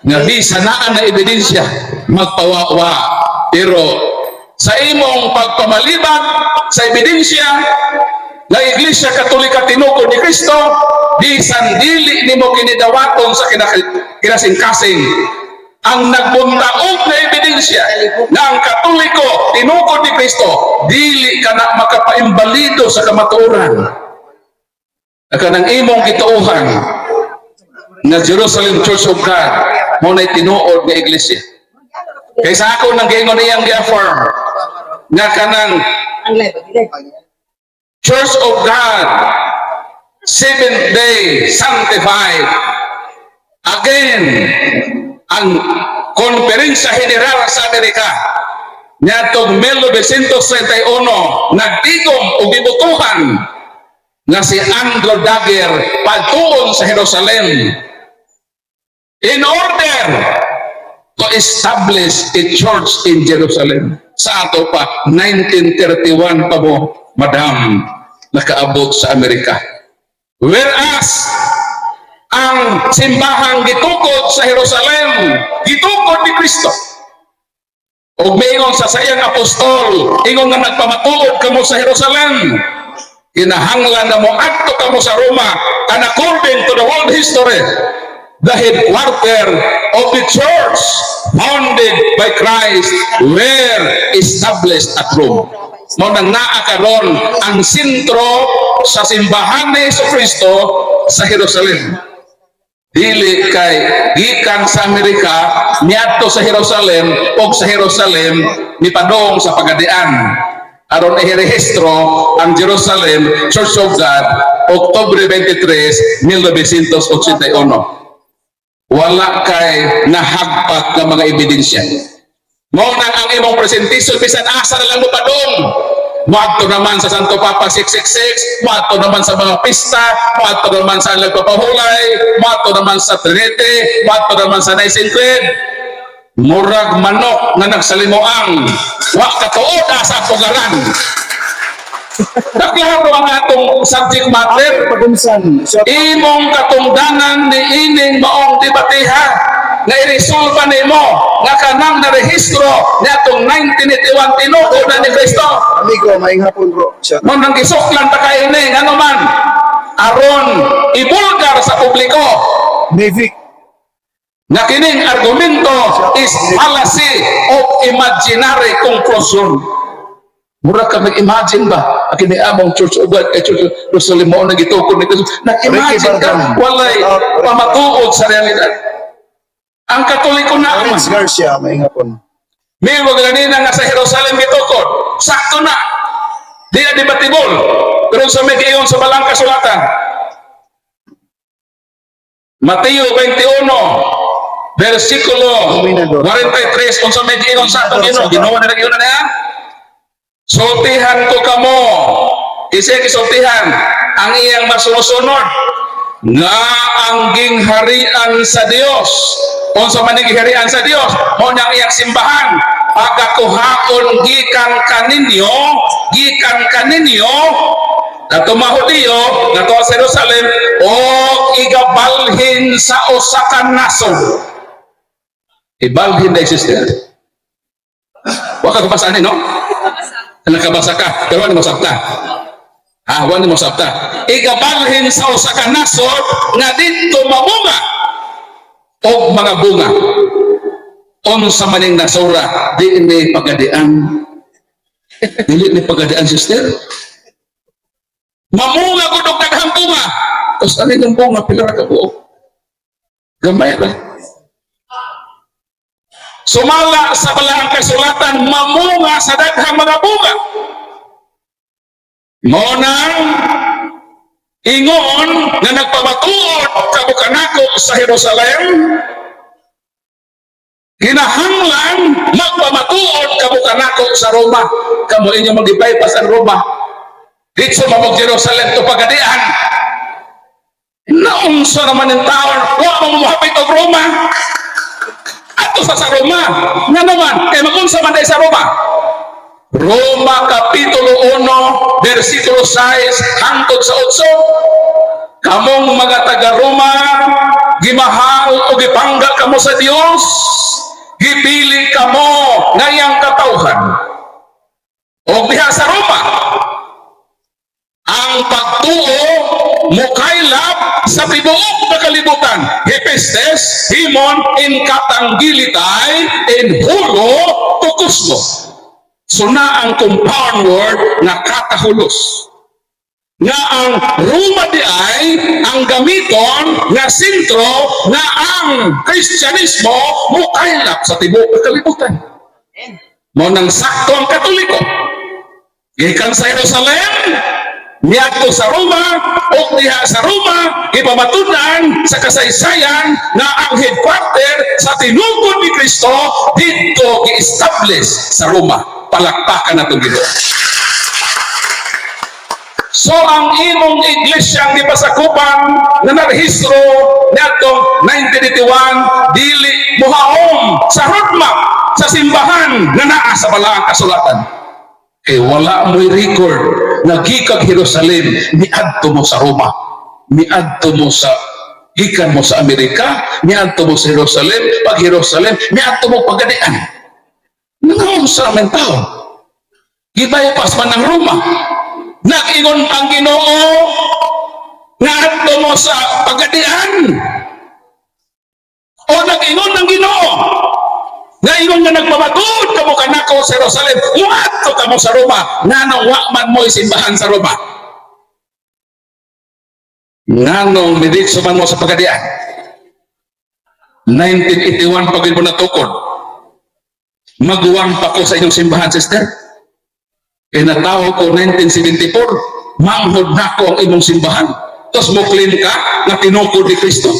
nga di sanaan na ebidensya magpawawa, pero sa imong pagpamaliban sa ebidensya nga Iglesia Katolika tinukod ni Kristo, bisan dili nimo kinidawaton sa kinasingkasing ang nagbuntaog na ebidensya na ang Katoliko tinukod ni Kristo, dili ka na makapaimbalido sa kamatuoran na kanang imong gituohan nga Jerusalem Church of God mao nay tinuod nga iglesia. Kay sa ako nang giingon iyang gi-affirm nga kanang Church of God Seventh Day Sanctified, again, ang Konferensya General sa Amerika niadtong 1931 nagtigom og gibotohan nga si Andrew Dagger padtuon sa Jerusalem in order to establish a church in Jerusalem. Sa ato pa, 1931 pa mo, Madam, nakaabot sa Amerika. Whereas, ang simbahang gitukod sa Jerusalem, gitukod ni Kristo. Og miingon sa sayang apostol, ingon nga nagpamatuod kamo sa Jerusalem, kinahanglan na mo adto kamo sa Roma, and according to the world history, the headquarter of the church founded by Christ were established at Rome. Mao nang naa karon ang sentro sa simbahan ni Hesus Kristo sa Jerusalem. Dili kay gikan sa Amerika niadto sa Jerusalem ug sa Jerusalem mipadong sa pagadian aron ihirehistro ang Jerusalem Church of God Oktubre 23, 1981. Wala kay nahagpat nga mga ebidensya. Mao nang ang imong presentation, bisan asa na lang mo padong, moadto naman sa Santo Papa 666, moadto naman sa mga pista, moadto naman sa nagpapahulay, moadto naman sa Trinity, moadto naman sa Nicene Creed. Murag manok nga nagsalimuang, wa katuod asa pugaran. Naklaro ang atong subject matter. Pagunsan. Shout out. Imong katungdanan ni ining maong debatiha nga iresolba nimo nga kanang narehistro niadtong 1981 tinuod na ni Kristo. Amigo, maayong hapon, bro. Shout out. Mo nang gisuklan ta kay ini, ngano man aron ibulgar sa publiko Mavic. nga kining argumento is fallacy of imaginary conclusion. Mura ka mag-imagine ba? Ang kini among Church of God, kay Church of Jerusalem mo na gitukod ni Kristo. Nag-imagine ka, Ricky Bardon. walay Shout out, Ricky. pamatuod sa realidad. Ang Katoliko na man. Lawrence Garcia, maayong hapon. May wag ganina nga sa Jerusalem gitukod. Sakto na. Di na debatable. Pero sa may giingon sa balaang kasulatan. Mateo 21 versikulo 43, unsa may giingon sa atong Ginoo? Ginoo na giingon na niya. Sultihan ko kamo. Isa gisultihan ang iyang masusunod nga ang gingharian sa Dios. Unsa man ang gingharian sa Dios? Mao na ang iyang simbahan. Pagakuhaon gikan kaninyo na tumahudiyo nga sa Jerusalem o igabalhin sa usa ka nasod. Ibalhin na, sister. Wa ka kabasa ni, no? Nakabasa ka, pero wala mo sabta. Ha, wala mo sabta. Igabalhin sa usa ka nasod nga didto mamunga og mga bunga. Unsa maning nasura, di ni pagadian. Dili ni pagadian, sister. Mamunga gud og daghang bunga. Tapos ano yung bunga, pila ra ka buok? Gamay ra. Sumala sa balaang kasulatan, mamunga sa daghang mga bunga. Mao nang ingon nga nagpamatuod kamo kanako sa Jerusalem, kinahanglan magpamatuod kamo kanako sa Roma. Kamo inyo mag-bypass ang Roma. Dito mamog Jerusalem to pagadian. Naunsa naman yung taon, wa mo mohapit og Roma. Ato sa Roma. Nga naman, kay magunsa man sa Roma. Roma Kapitulo 1, versikulo 6 hangtod sa 8. Kamong mga taga-Roma, gimahal o gipangga kamo sa Dios, gipili kamo ngayang katawhan. O diha sa Roma, ang pagtuo mukaylap sa tibuok na kalibutan. Hepestes, himon, in katanggilitay, in hulo, to kosmo. So na ang compound word nga katahulos. Nga ang Roma di ay ang gamiton nga sentro nga ang Kristyanismo mukaylap sa tibuok na kalibutan. Mao nang sakto ang Katoliko. Gikan sa Jerusalem, miadto sa Roma, ug diha sa Roma, ipamatud-an sa kasaysayan nga ang headquarter sa tinukod ni Kristo didto gi-establish sa Roma. Palakpakan natong Ginoo. So ang imong iglesia ang gipasakupan nga narehistro niadtong 1981 dili mohaom sa roadmap sa simbahan nga naa sa balaang kasulatan. Kay wala mo'y record nga gikag Jerusalem miadto mo sa Roma. Miadto mo sa gikan mo sa Amerika, miadto mo sa Jerusalem, pag Jerusalem, miadto mo pagadian. Nangaon sa men tao. Gibypass man ng Roma. Nag-ingon ang Ginoo nga adto mo sa pagadian. O nag-ingon ng Ginoo nga ingon nga nagpamatuod kamo kanako sa Jerusalem, muadto kamo sa Roma, nganong wa man mo'y simbahan sa Roma? Nganong miditso man mo sa pagadian? 1981 pag mo natukod. Maguwang pa ko sa inyong simbahan, sister. Kaya natawo ko 1974, manghod na ko ang imong simbahan. Tapos mo claim ka na tinukod ni Kristo.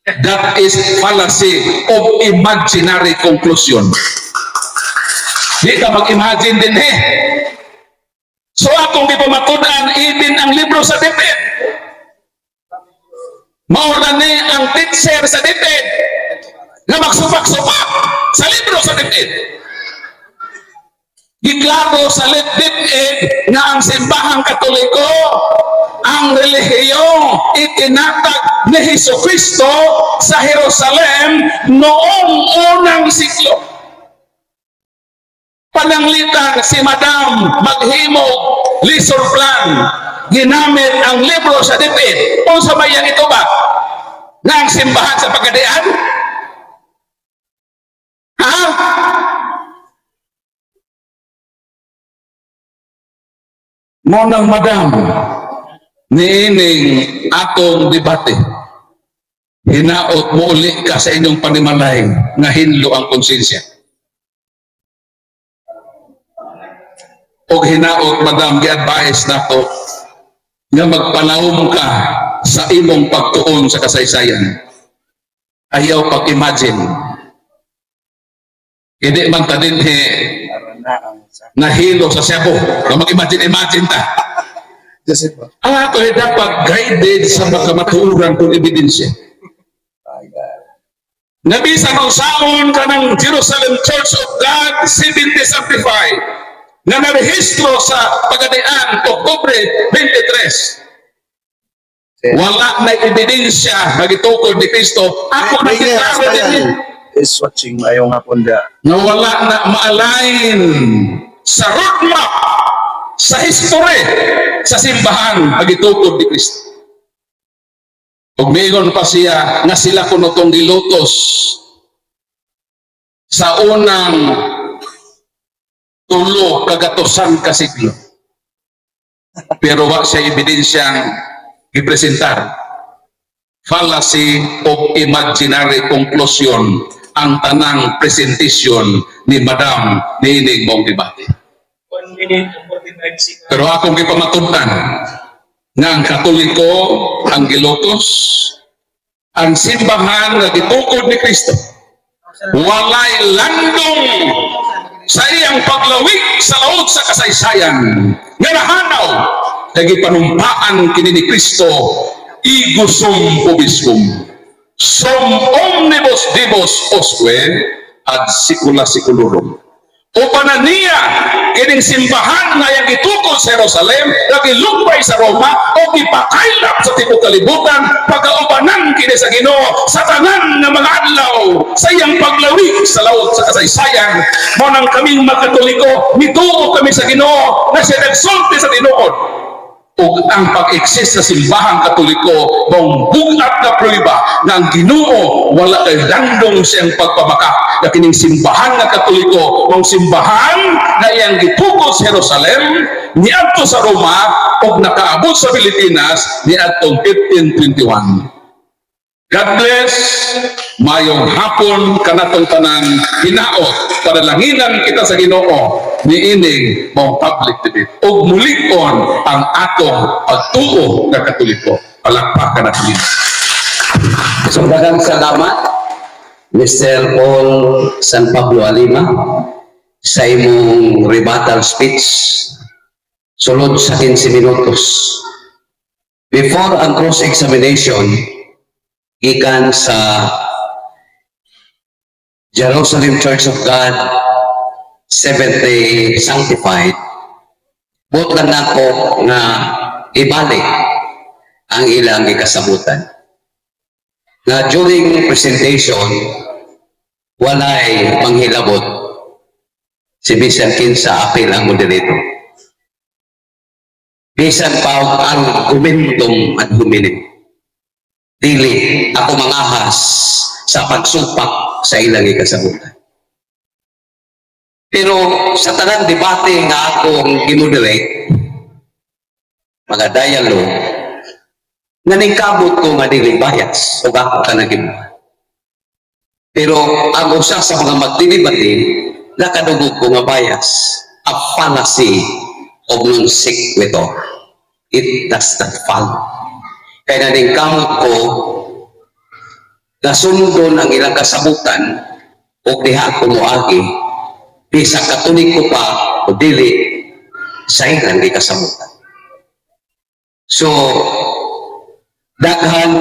That is fallacy of imaginary conclusion. Di ka mag-imagine din eh. So akong gipamatud-an, even ang libro sa DepEd. Mao na ni ang teacher sa DepEd na magsupak-supak sa libro sa DepEd. Giklaro sa DepEd nga ang Simbahang Katoliko ang relihiyong itinatag ni Hesus Kristo sa Jerusalem noong unang siglo. Pananglitan si Madam maghimog lesson plan, ginamit ang libro sa DepEd. Unsa may iyang ito ba? Nga ang simbahan sa Pagadian? Ha? Mao nang, Madam, niining atong debate, hinaot mo uli ka sa inyong panimalay nga hinlo ang konsensya. Og hinaot, Madam, gi-advise nako nga magpalawom ka sa imong pagtuon sa kasaysayan. Ayaw pag-imagine. Hindi man ta dinhi nahilo sa Cebu. Nga mag-imagine, imagine ta. Joseph ba? Ang ato ay dapat guided sa makamatuoran kung ebidensya. Nga bisan unsaon kanang Jerusalem Church of God 7075 nga narehistro sa Pagadian Oktubre 23. Wala na ebidensya nga gitukod ni Kristo. Ako na Rainier giklaro Asbayan din is watching. Mayong hapon da. nga wala na ma-align sa roadmap sa history sa simbahan nga gitukod ni Kristo. Ug miingon pa siya nga sila kuno tong gilutos sa unang 300 ka siglo. Pero wa siya ebidensyang gipresentar. Fallacy of imaginary conclusion ang tanang presentation ni Madam niining maong debate. 1 minute and 45 seconds. Pero akong gipamatud-an nga ang Katoliko ang gilutos, ang simbahan nga gitukod ni Kristo walay landong sa iyang paglawig sa laot sa kasaysayan nga nahanaw kay gipanumpaan kini ni Kristo: "Ego sum vobiscum sum omnibus diibus usque ad saecula saeculorum." Upanan niya kining simbahan nga iyang gitukod sa Jerusalem, nga gilugbay sa Roma o gipakaylap sa tibuok kalibutan, pagaubanan kini sa Ginoo sa tanan nga mga adlaw sa iyang paglawig sa laot sa kasaysayan. Mao nang kaming mga Katoliko, mituo kami sa Ginoo na siya nagsulti sa tinuod ug ang pag-exist sa Simbahang Katoliko maong bug-at na prueba nga ang Ginoo wala kay landong siyang pagpamaka na kining simbahan nga Katoliko maong simbahan na iyang gitukod sa Jerusalem, niadto sa Roma ug nakaabot sa Pilipinas niadtong 1521. God bless. Mayong hapon kanatong tanan. Hinaot panalanginan kita sa Ginoo niining maong public debate. Ug mulig-on ang atong pagtuo nga Katoliko. Palakpakan natin. So, daghang salamat, Mr. Paul San Pablo Alima, sa imong rebuttal speech sulod sa 15 minutos. Before ang cross-examination, gikan sa Jerusalem Church of God, Seventh-day Sanctified, buot lang nako nga ibalik ang ilang gikasabutan na during presentation, walay manghilabot si bisan kinsa, apil ang moderator, bisan pa og argumentum ad hominem, dili ako mangahas sa pagsupak sa ilang ikasabutan. Pero sa tanang debate nga akong gimoderate, mga dialogue, nga ningkamot ko nga dili bias o ako ka nagimuha. Pero ang usa sa mga magdidebate, nakadungog ko nga bias, a fallacy of non sequitur. It does not follow. Kaya naningkamot ko nasundon ang ilang kasabutan o diha ako moagi bisag Katoliko pa o dili sa ilang gikasabutan. So, daghan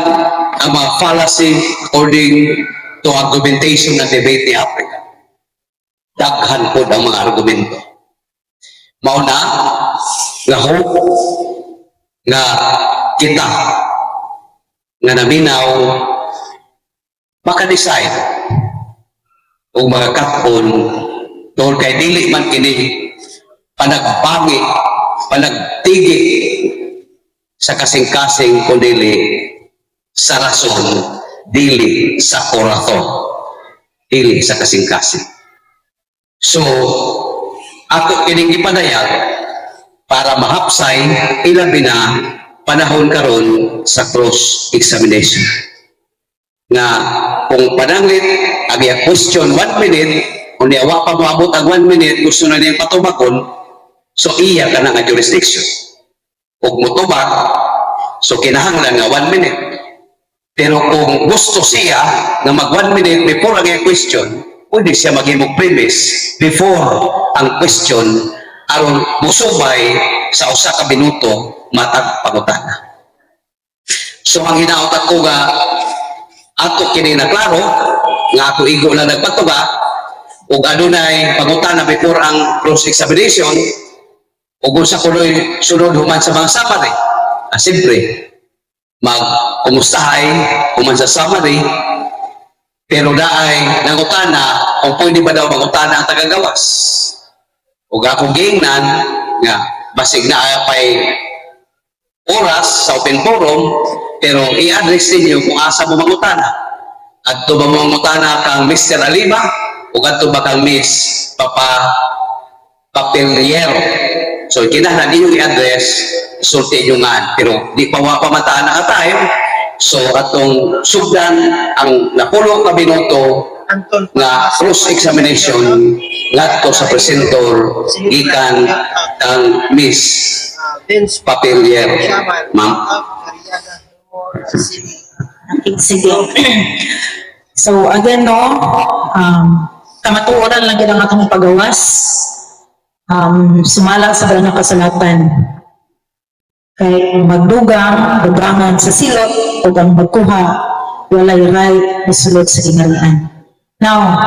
ang mga fallacy according to argumentation ng debate ni Africa. Daghan po ang mga argumento. Mao na nga hope nga kita nga naminaw maka-decide o mga kat-on tungod kay dili man kini panagbangi, panagtigi sa kasing-kasing, kundili sa rason, dili sa koraton, dili sa kasing-kasing. So ako kining gipadayag para mahapsay, ilabi na panahon karon sa cross examination nga kung pananglit ang iya question 1 minute, kung wa pa moabot ang 1 minute, gusto na niyang patubakon, so iya ka na nga jurisdiction ug motubag, so kinahanglan nga 1 minute. Pero kung gusto siya nga mag 1 minute before ang iya question, pwede siya maghimog premise before ang question aron musubay sa 1 ka minuto matag pangutana. So ang hinaot ko nga ato kini na klaro nga ako igo lang nagpatuba ug adunay pangutana before ang cross examination ug unsa kunoy sunod human sa mga summary. Ah, siyempre magkumustahay human sa summary, pero naay nangutana kung pwede ba daw mangutana ang tagagawas, ug akong giingnan nga basig na pay oras sa open forum, pero i-address ninyo kung asa mo mangutana. Adto ba mo mangutana kang Mr. Alima o adto ba kang Miss Papa Papeliero? So kinahanglan inyong i-address, sulti inyo nga, pero di pa wa pa mataan na time, so atong sugdan ang 10 ka minuto Anton nga cross examination ngadto sa presentor gikan kang Miss Vince Papeliero. Chairman Ma'am. of Cariaga Humor City. Okay, sige. So again, no, kamatuoran lang gid ang atong pagawas. Sumala sa balaan nga kasulatan. Kay magdugang, dugangan sa silot, ug ang magkuha, walay right mosulod sa gingharian. Now,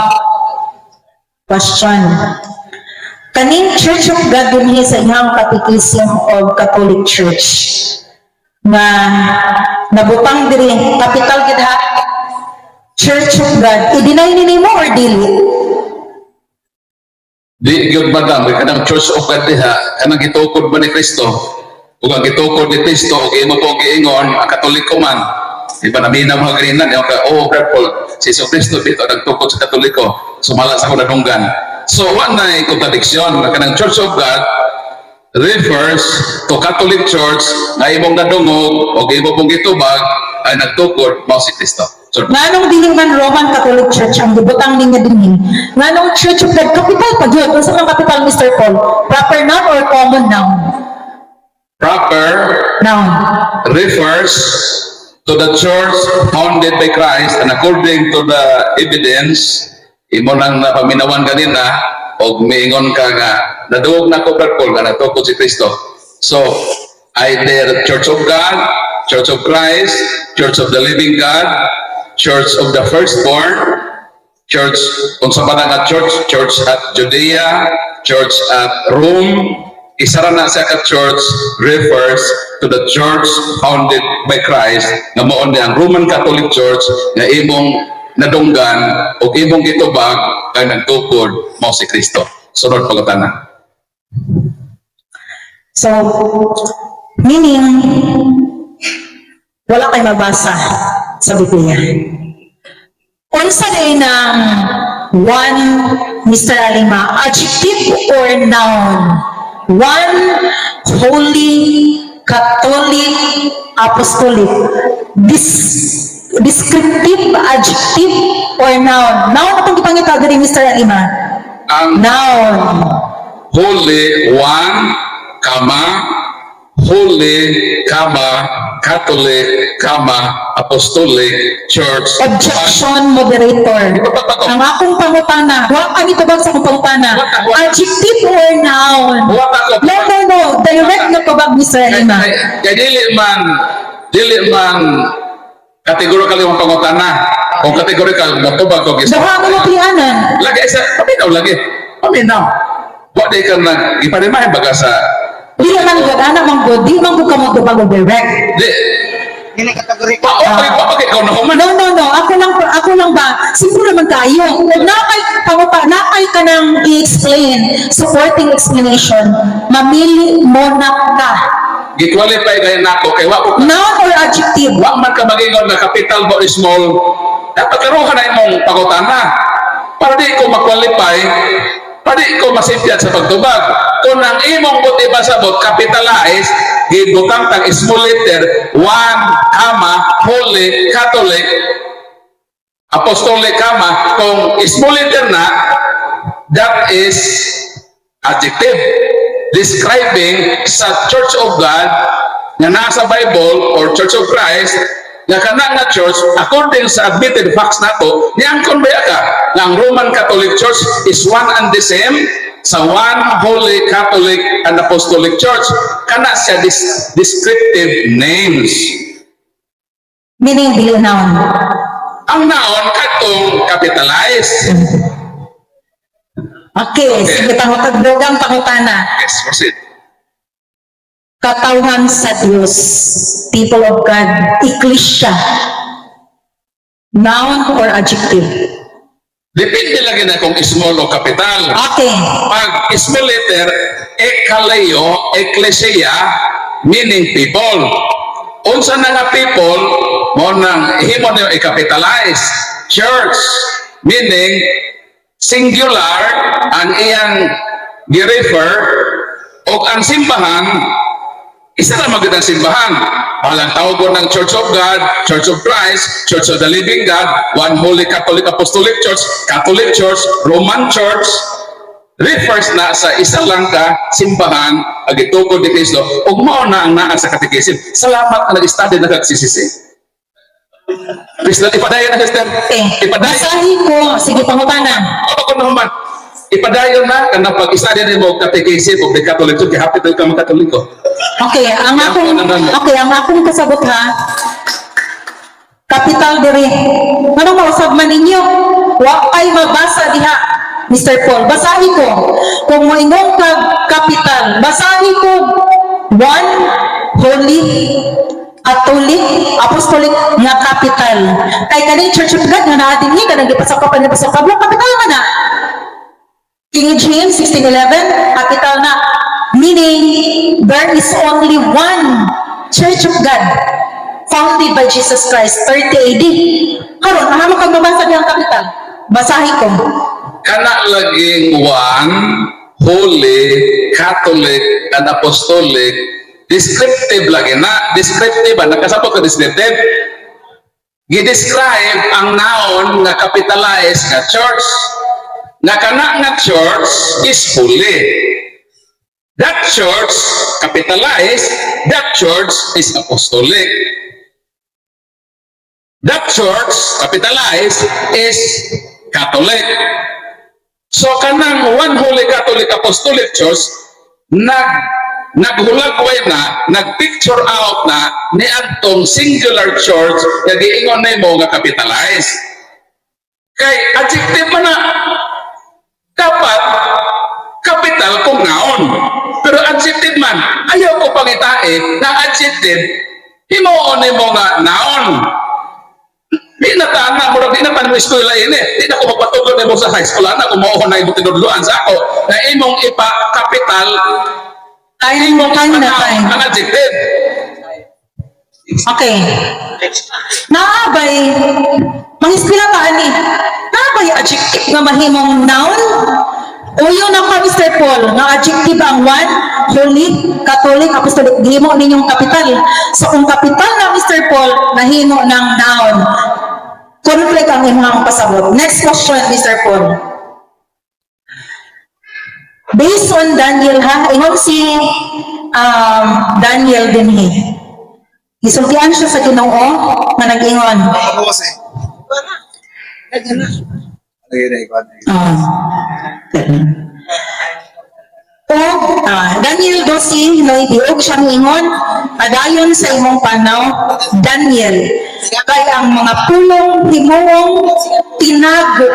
question. Kaning Church of God dinhi sa iyang Catechism of Catholic Church nga nabutang diri, capital gid ha, Church of God, i-deny ni nimo or dili? Di gyud, madam, kay kanang Church of God diha, kanang gitukod ba ni Kristo? Ug ang gitukod ni Kristo ug imo po giingon ang Katoliko man. Di ba naminaw mga ganina, di ka, "Oh, Brad Paul, si Jesu Kristo dito nagtukod sa Katoliko, sumala sa akong nadunggan." So, wa na contradiction, kanang Church of God refers to Catholic Church na imong nadungog o imo pong gitubag ay nagtukod mao si Kristo. So, Nganong dili man Roman Catholic Church ang gibutang ninya dinhi? Nganong Church of God, capital pa gyud? Unsa man capital, Mr. Paul? Proper noun or common noun? Proper. Noun. Refers to the church founded by Christ, and according to the evidence imo nang napaminawan kanina og miingon ka nga naduog na ko, Brad Paul, nga natukod si Kristo. So either Church of God, Church of Christ, Church of the Living God, Church of the Firstborn, Church unsa pa na nga church, Church at Judea, Church at Rome, isa ra na siya ka church refers to the church founded by Christ nga mao ni ang Roman Catholic Church nga imong nadunggan o imong gitubag kay nagtukod mao si Kristo. Sunod pangutana. So, meaning, wala kay mabasa sa Biblia. Unsa din ang one, Mr. Alima, adjective or noun? One Holy Catholic Apostolic. Descriptive adjective or noun? Noun atong gipangita diri, Mr. Alima. Ang Noun. Holy one, comma, Holy, comma, Catholic, comma, Apostolic Church. Objection, moderator. Ang akong pangutana, wa ka nitubag sa akong pangutana. Adjective or noun? Wa ka ko. No, no, no. Direct na tubag, Mr. Alima. Kay dili man categorical yung pangutana. Kung categorical, motubag ko. Duha mo mapianan. Lagi isa, paminaw lagi. Paminaw. Wa di ka nag iparimahin baga sa Di man gud, ana man gud, di man gud ka mo tubag og direct. Di Dili kategory pa okay pa okay ikaw na human. No. Ako lang ba? Simple naman tayo. Nakay, pangupa, nakay ka nang i-explain, supporting explanation, mamili mo na ka. Gi-qualify kay nako kay wa ko Noun or adjective? wa man ka magingon nga capital ba o small. Dapat karon ka na imong pangutana. Para di ko ma-qualify, para di ko masipyat sa pagtubag. Kung ang imong buti pasabot, capitalize, gibutang tag small letter, one, comma, holy, Catholic, apostolic, comma, kung small letter na, that is adjective describing sa Church of God nga nasa Bible or Church of Christ nga kana nga church according sa admitted facts nato niangkon ba ka nga ang Roman Catholic Church is one and the same sa one Holy Catholic and Apostolic Church? Kana siya descriptive names. Meaning, dili noun. Ang noun katong capitalize. Okay, sige, pangutag, dugang pangutana. Yes, proceed. Katawhan sa Diyos, people of God, ecclesia. Noun or adjective? Depende lagi na kung small o capital. Pag small letter, ekaleo, ecclesia, meaning people. Unsa na nga people, mo nang himo niyo i-capitalize. Church, meaning singular ang iyang gi-refer og ang simbahan isa ra magud ang simbahan. Balang tawgon ng Church of God, Church of Christ, Church of the Living God, One Holy Catholic Apostolic Church, Catholic Church, Roman Church, refers na sa isa lang ka simbahan ag gitukod ni Kristo ug mao na ang naa sa catechism. Salamat nga nag-study na kag CCC. Please, ipadayon na, sister. Okay. Ipadayon. Basahin ko. Sige, pangutana. Ako ko naman. Ipadayon na kanang pag-study nimo og catechism of the Catholic Church kay happy tayo ka mga. Okay, ang akong kasabot ha. Capital diri. Anong mausab man ninyo? Wa kay mabasa diha, Mr. Paul. Basahin ko. Kung moingon ka capital, basahin ko one holy Catholic, Apostolic nga capital. Kay kaning Church of God nga naa dinhi kanang gipasakop pa gipasakop, capital man na. King James 1611, capital na. Meaning, there is only one Church of God founded by Jesus Christ, 30 AD. Karon, aha mo kag mabasa diyang capital? Basahin ko. Kana laging one holy Catholic and Apostolic, descriptive lagi na. Descriptive ba? Nakasabot ka descriptive? Gi-describe ang noun nga capitalized nga church, nga kana nga church is holy, that church capitalized, that church is apostolic, that church capitalized is Catholic. So kanang one holy Catholic Apostolic Church naghulagway na, nag-picture out na ni adtong singular church nga giingon nimo nga capitalized. Kay adjective man na, dapat capital kung noun. Pero adjective man, ayaw ko pangitae na adjective himuon nimo nga noun. Di na ta na, murag di na ta mo eskwela ini. Di na ko magpatudlo nimo sa high school ana kung mao na imong tinudloan sa ako na imong ipa-capital Time, imong time na ipa-noun time. ang adjective. Okay. Naabay, mangiskwela ka ani. Naabay adjective nga mahimong noun? Uyo na ka, Mr. Paul, nga adjective ang one, holy, Catholic, Apostolic, gihimo ninyong capital. So kung capital na, Mr. Paul, nahimo ng noun. Conflict ang imong pasabot. Next question, Mr. Paul. Based on Daniel ha, ingon si Daniel dinhi. Gisultian siya sa Ginoo nga nag-ingon. Ako kasi. Lagi na ikaw. Ah. O, Daniel 12:9, og siya miingon, "Padayon sa imong panaw, Daniel, kay ang mga pulong himuong tinago."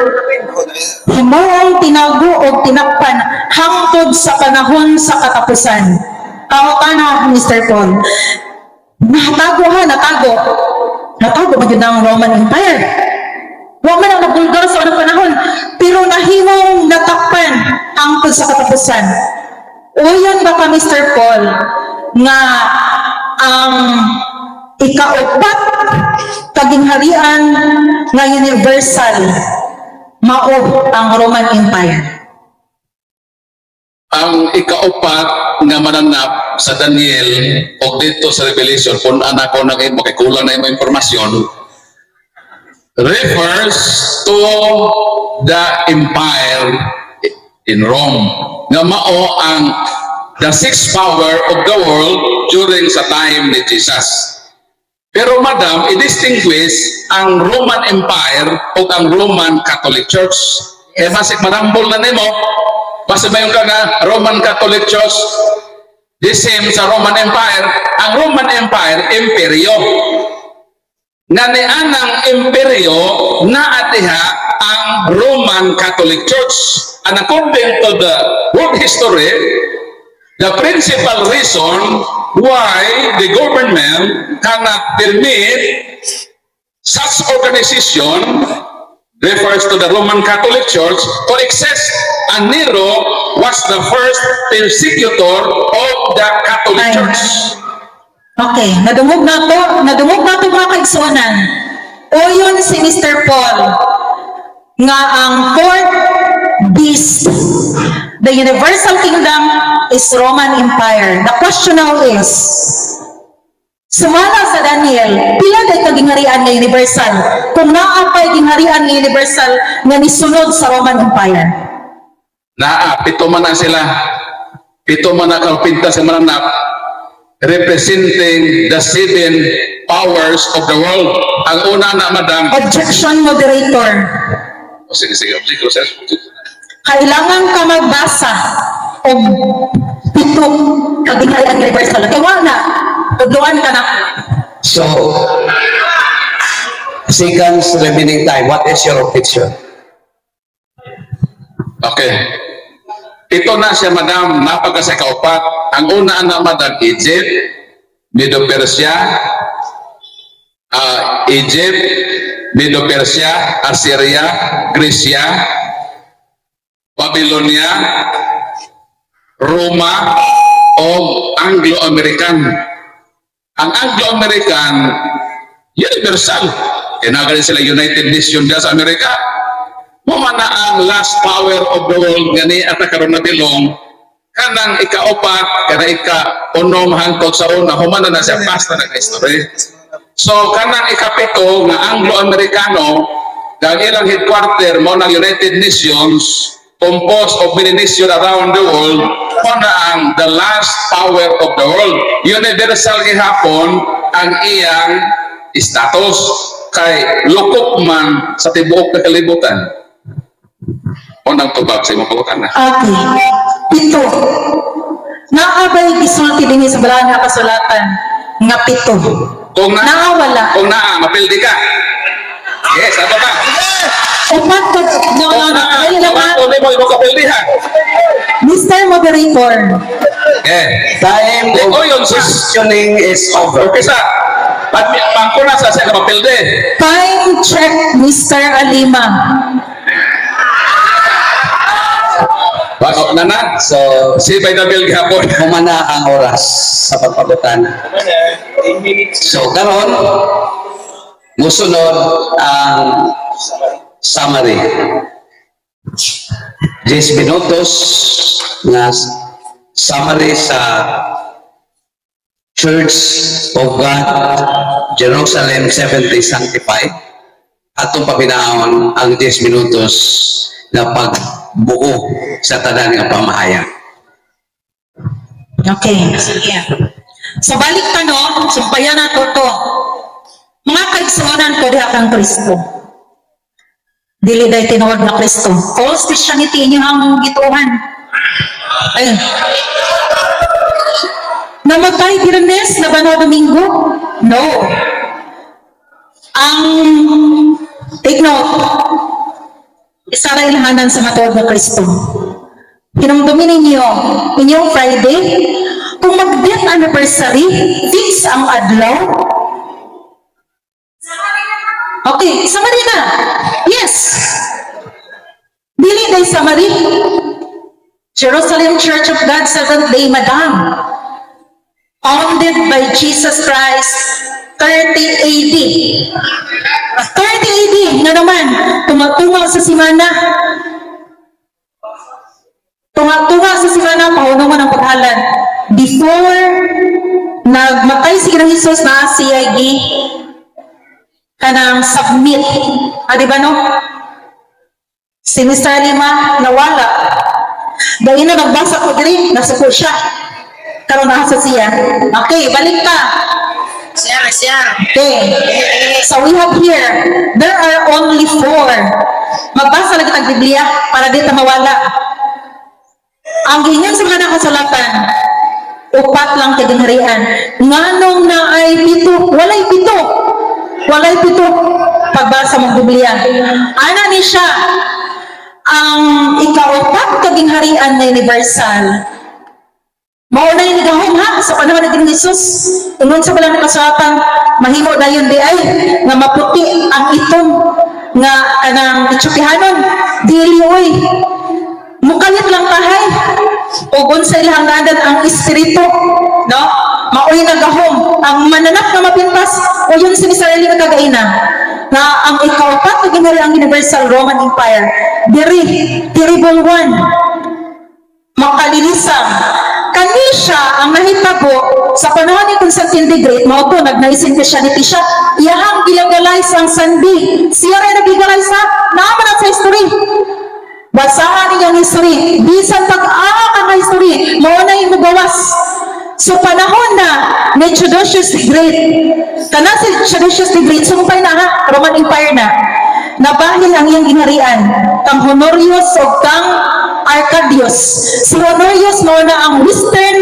Himuong tinago o tinakpan hangtod sa panahon sa katapusan. Pangutana, Mr. Paul. Natago ha, natago. Natago ba yun ang Roman Empire? Wa man ang nabulgar sa unang panahon, pero nahimong natakpan hangtod sa katapusan. Uyon ba ka, Mr. Paul, nga ang ikaupat kagingharian nga universal mao ang Roman Empire? Ang ikaupat nga mananap sa Daniel o dito sa Revelation, kung anak ko nang imo kay kulang na imo impormasyon, refers to the empire in Rome nga mao ang the sixth power of the world during sa time ni Jesus. Pero madam, i-distinguish ang Roman Empire o ang Roman Catholic Church. Kaya basig marambol na nimo, basta mayon ka nga Roman Catholic Church, the same sa Roman Empire. Ang Roman Empire, imperyo. Nga ni anang imperyo, naa diha ang Roman Catholic Church. And according to the world history, the principal reason why the government cannot permit such organization, refers to the Roman Catholic Church, to exist. And Nero was the first persecutor of the Catholic Ay. Church. Okay, nadungog na to, mga kaigsuonan. O yun si Mr. Paul nga ang fourth beast, the universal kingdom, is Roman Empire. The question now is, sumala sa Daniel, pila day ka gingharian nga universal? Kung naa pa'y gingharian nga universal nga nisunod sa Roman Empire. Naa, pito man na sila. Pito man na kalpinta sa mananap representing the seven powers of the world. Ang una na, madam, Objection, moderator. Oh, sige, sige, object, object. Kailangan ka magbasa og pito ka gingharian universal. Kay wala na, tudluan ka na. So, seconds remaining time. What is your objection? Okay. Ito na siya, madam, napaka sa kaupat. Ang una na, madam, Egypt, Medo-Persia, Egypt, Medo-Persia, Assyria, Grecia, Babylonia, Roma, o Anglo-American. Ang Anglo-American, universal. Kinagali sila United Nations dyan sa Amerika. Mao man na ang last power of the world gani at karon na bilong kanang ikaupat kana ika unom hangtod sa una, human na na siya, pasta na history. So kanang ikapito nga Anglo-Amerikano, ang ilang headquarter mo ng United Nations, composed of many nations around the world, mo na ang the last power of the world. Universal gihapon ang iyang status kay lukop man sa tibuok na kalibutan. Unang tubag sa imong pangutana. Okay. Pito. Naa bay gisulti dinhi sa balaan nga kasulatan nga pito? Kung na, Naa, wala? Kung naa, mapildi ka. Yes, ano ba? Upat ka, no, no, no. Dali lang ha. Kung mo imo kapildihan. Mr. Moderator. Eh. Time of Oh, yun, sir. questioning is over. Okay sa. Pangko na sa siya ka mapildi. Time check, Mr. Alima. Bago na na. So, Si by the bell gihapon. humana ang oras sa pagpangutana. 10 minutes. So, karon musunod ang summary. 10 minutos nga summary sa Church of God, Jerusalem 70 Sanctified. Atong paminaon ang 10 minutos na pagbuo sa tanan nga pamahayag. Okay, sige. So balik ta no, sumpayan na to to. Mga kaigsuonan ko diha kang Kristo. Dili day tinuod na Kristo. False Christianity inyong gituohan. Ayun. Namatay Biyernes na ba no Domingo? No. Ang take note. Isa ra ilhanan sa matuod nga Kristo. Hinumdumi ninyo, inyong Friday, kung mag-death anniversary, fix ang adlaw. Okay, sa Marina. Yes. Dili day sa Mari. Jerusalem Church of God, Seventh Day, Madam. Founded by Jesus Christ, 30 AD. 30 AD, nga naman, tunga-tunga sa simana. Tunga-tunga sa simana, paunungan ang paghalad. Before nagmatay si Ginoong Jesus na siya gi kanang submit. Ah, di ba, no? Si Mr. Lima nawala. Dahil na nagbasa ko diri, nasuko siya. Karon asa siya. Okay, balik ka. Share, share. Okay. So we have here, there are only four. Magbasa lagi tag Biblia para di ta mawala. Ang giingon sa mga nakasulatan, upat lang ka gingharian. Nganong naay pito? Walay pito. Walay pito. Pagbasa mong Biblia. Ana ni siya, ang ikaupat ka gingharian na universal. Mao na yung nigahom ha sa panahon ni Ginoong Jesus. Ingon sa balang nakasulatan, mahimo dayon di ay nga maputi ang itom nga anang Etiopianon. Dili oy. Mukalit lang tahay. Ug unsa ilang ngalan ang espiritu, no? Maoy nagahom ang mananap nga mapintas o yun si Mr. Eli kagaina nga ang ikaupat na ginghari ang Universal Roman Empire. Diri, terrible one, makalilisang. Kani siya ang nahitabo sa panahon ni Constantine the Great, mao to nag-Nicene Christianity siya, iyahang gilegalize ang Sunday. Siya rin nag-legalize ha, naa man sa history. Basahan ninyo ang history. Bisan pag-aa ka nga history, mao na yung mugawas. So panahon na ni Theodosius the Great, kana si Theodosius the Great, sumpay na ha, Roman Empire na. Nabahin ang iyang ginharian, kang Honorius o kang Arcadius. Si Honorius mao na ang Western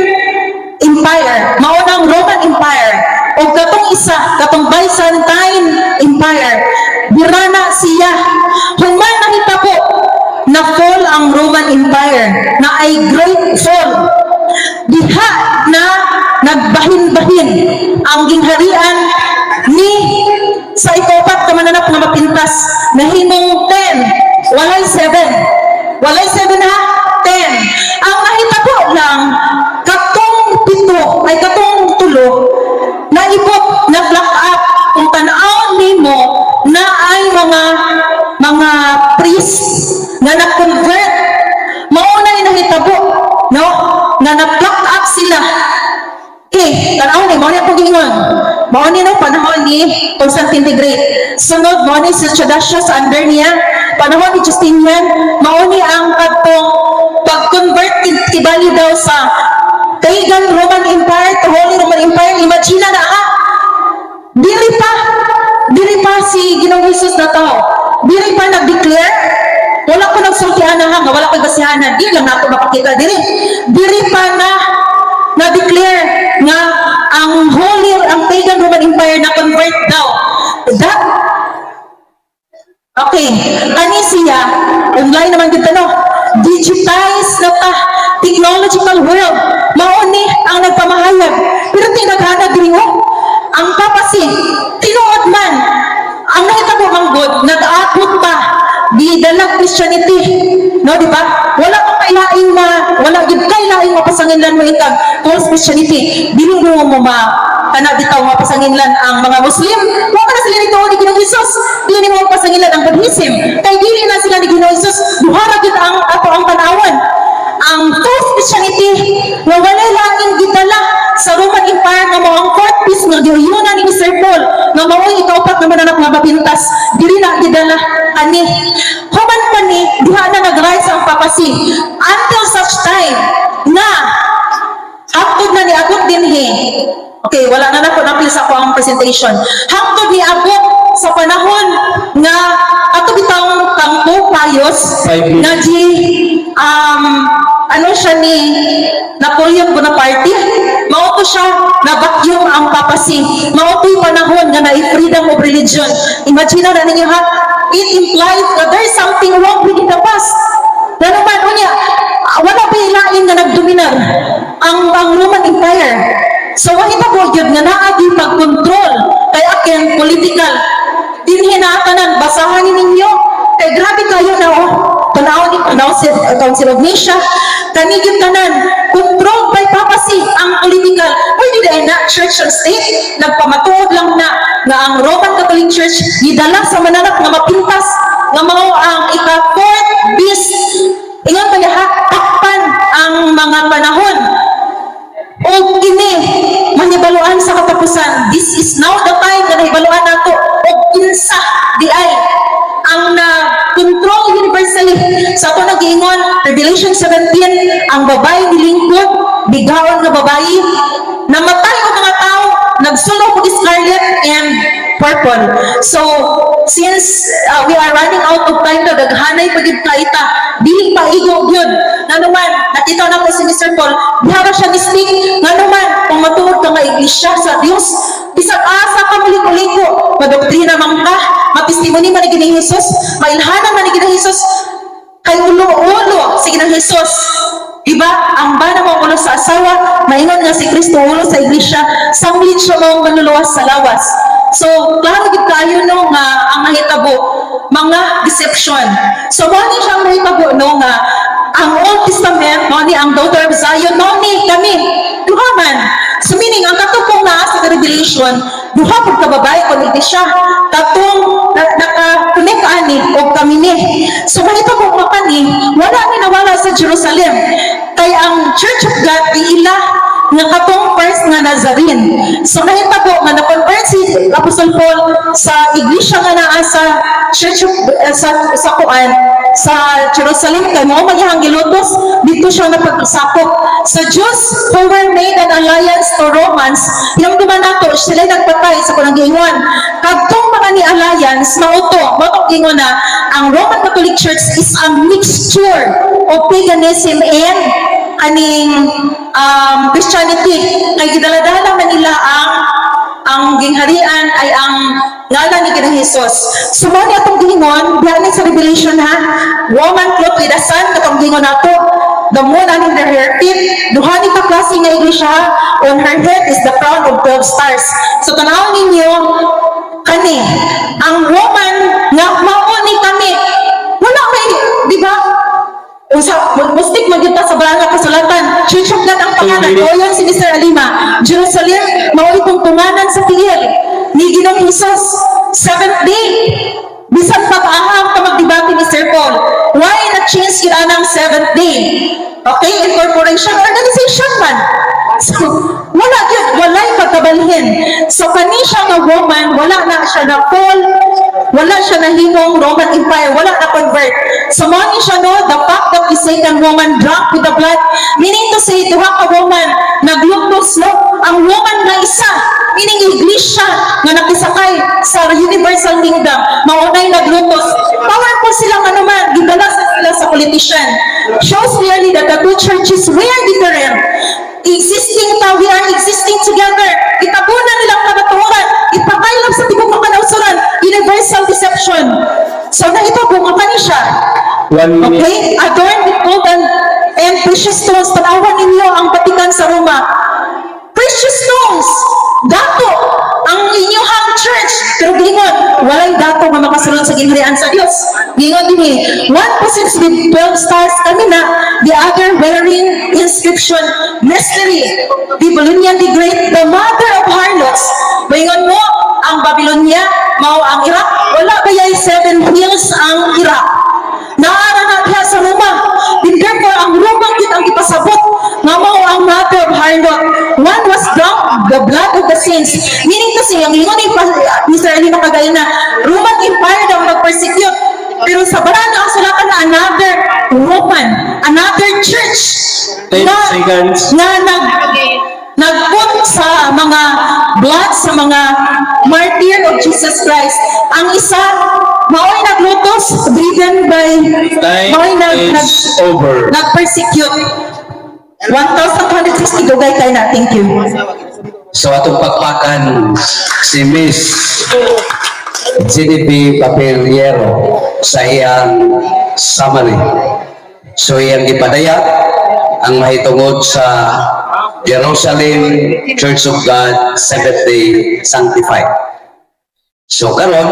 Empire, mao na ang Roman Empire. O katong isa, katong Byzantine Empire, birana siya. Human nahitabo na fall ang Roman Empire, na ay great fall. Diha na nagbahin-bahin ang gingharian ni sa ikaupat ka mananap nga mapintas, nahimong 10, walay 7. Walay 7 ha, 10. Ang nahitabo lang, katong pito, ay katong tulo, naibot, na black up, kung tan-awon nimo na ay mga priest na na-convert, mao na nahitabo, no? Na na-pluck up sila. Okay, tanaw ni, mao ni akong giingon. Mao ni no, panahon ni Constantine the Great. Sunod, mao ni si Theodosius under niya. Panahon ni Justinian, mao ni ang katong pag-convert kibali daw sa pagan Roman Empire to Holy Roman Empire. Imagine na ha, diri pa si Ginoong Jesus na tao. Diri pa nag-declare. Wala ko nagsultihan na ha, nga wala ko'y basihanan. Di lang nato mapakita diri. Diri pa na na-declare nga ang Holy, ang pagan Roman Empire na convert daw. That Okay, ani siya, online naman kita, no? Digitize na ta, technological world. Mao ni ang nagpamahayag. Pero tinaghanag diri oh, ang papacy, tinuod man. Ang nahitabo man god, nag-abot pa gidalag Christianity. No, di ba? Wala pa kailaing ma, wala gid kay laing mapasanginlan mo ikag false Christianity. Dili mo mo ma kana bitaw mapasanginlan ang mga Muslim. Wa man na sila nito ni Ginoong Jesus. Dili mo mapasanginlan ang Buddhism. Kay dili na sila ni Ginoong Jesus. Duha ra gyud ang ato ang tan-awan. Ang false Christianity nga walay laing gidala sa Roman Empire nga mao ang fourth beast nga giuyunan ni Mr. Paul nga mao'y ikaupat nga mananap nga mapintas, dili na gidala ani. Human pa ni diha na nag-rise ang papacy until such time na hangtod na niabot dinhi. Okay, wala na nako napil sa ako ang presentation. Hangtod niabot sa panahon nga ato bitawng kang Pope Pius 5 minutes. nga gi ano siya ni Napoleon Bonaparte, mao to siya. Na-vacuum ang papacy. Mao to'y panahon nga na freedom of religion. Imagine na ninyo ha, it implies that there is something wrong within the past. Na naman, unya, wala ba lain nga nagdominar ang Roman Empire? So, mahitabo gyud nga naagi pag-control kay aken political. Dinhi na tanan, basahan ni ninyo. Kay grabe kayo na oh. Tanaw ni Council of Nicaea, kani gyud tanan controlled by papacy ang political. Pwede dahil na church and state, nagpamatuod lang na nga ang Roman Catholic Church gidala sa mananap nga mapintas nga mao ang ika-fourth beast. Ingon pa niya ha, takpan ang mga panahon. O kini mahibaluan sa katapusan. This is now the time nga nahibaluan nato og kinsa di ay ang na control universally. Sa ato nagiingon, Revelation 17, ang babae nilingkod, bigaon nga babae, namatay ang mga tao, nagsulong og scarlet and purple. So, since we are running out of time na, daghanay pa gyud kaita, dili pa igo gyud. Nga naman, nakita na ko si Mr. Paul, diha ra siya mistake. Nga naman, kung matuod ka nga iglesia sa Dios, bisag asa ka muliko-liko, madoktrina man ka, matestimony man ni Ginoong Jesus, mailhanan man ni Ginoong Jesus, kay ulo-ulo si Ginoong Jesus. Diba? Ang bana mo ulo sa asawa, maingon nga si Kristo ulo sa iglesia, sanglit siya mo manluluwas sa lawas. So, klaro gid kayo no nga ang nahitabo mga deception. So, mo ni siyang nahitabo no nga ang Old Testament, mo ni ang daughter of Zion, mo ni kami, duha man. So, meaning, ang katong naa sa Revelation, duha pud ka babae kon iglesia, katong naka-connect ani og kami ni. So, mahitabo nga kani, wala ni nawala sa Jerusalem. Kay ang Church of God, giila nga katong first nga Nazarene. So nahitabo nga na-convert si Apostle Paul sa iglesia nga naa sa Church of sa kuan sa Jerusalem kay mao man iyang gilutos dito siya napagsakop sa Jews who were made an alliance to Romans. Yung duman nato sila nagpatay sa kunang giingon kadtong mga ni alliance mao to, mao tong giingon na ang Roman Catholic Church is a mixture of paganism and kaning Christianity kay gidaladala man nila ang gingharian ay ang ngalan ni Ginoong Jesus. So mao ni atong giingon, diha ni sa Revelation ha, woman clothed with the sun, katong giingon nato, the moon under her feet, duha ni ka klase nga iglesia ha, on her head is the crown of 12 stars. So tanawon ninyo kani, ang woman nga mao ni kami, wala may, di ba? Usa, mustik man gyud ta sa baranga kasulatan. Church of God ang pangalan. O yun si Mr. Alima. Jerusalem, mao itong tunganan sa tiil ni Ginoong Jesus. Seventh day. Bisan pag-ahang ka magdebate ni Sir Paul. Why na change yun ang seventh day? Okay, incorporation, organization man. So, wala yun, walay pagkabalhin. So, kani siya nga woman, wala na siya na fall, wala siya na himong Roman Empire, wala na convert. So, mao ni siya no, the fact that the second woman drunk with the blood, meaning to say, duha ka woman, naglutos no, ang woman nga isa, meaning iglesia nga nakisakay sa universal kingdom, maunay naglutos. Powerful sila nga naman, gidala sa sila sa politician. Shows clearly that the two churches were different. Existing ta, we are existing together. Itabunan nilang kamatuoran, ipakaylap sa tibok ng kanausuran, universal deception. So naitabo nga kani siya. 1 minute. Okay? Adorned with gold and precious stones. Tanawan ninyo ang Vatican sa Roma. Precious stones! Dato! Ang inyuhang church. Pero giingon, walay dato nga makasulod sa gingharian sa Dios. Giingon dinhi, one possessed with 12 stars kami na, the other wearing inscription, "Mystery, Babylonian the Great, the mother of harlots." Maingon mo, ang Babylonia, mao ang Iraq. Wala ba yay seven hills ang Iraq? Naara na diha sa Roma. And therefore, ang Roma gyud ang ipasabot nga mao ang mother of harlot. One was drunk the blood of the saints. Meaning to say, ang ingon ni Mr. Ali Makagay na Roman Empire daw nag-persecute. Pero sa balaan ang sulatan na another Roman, another church 10 na, seconds. nga nagput sa mga blood sa mga martyr of Jesus Christ. Ang isa, mao'y naglutos, driven by, Time mao'y is over. nag-persecute. 1,260 dugay kay na. Thank you. So atong pakpakan si Miss Genevieve Papeliero sa iyang summary. So iyang gipadayag ang mahitungod sa Jerusalem Church of God Seventh-day Sanctified. So karon,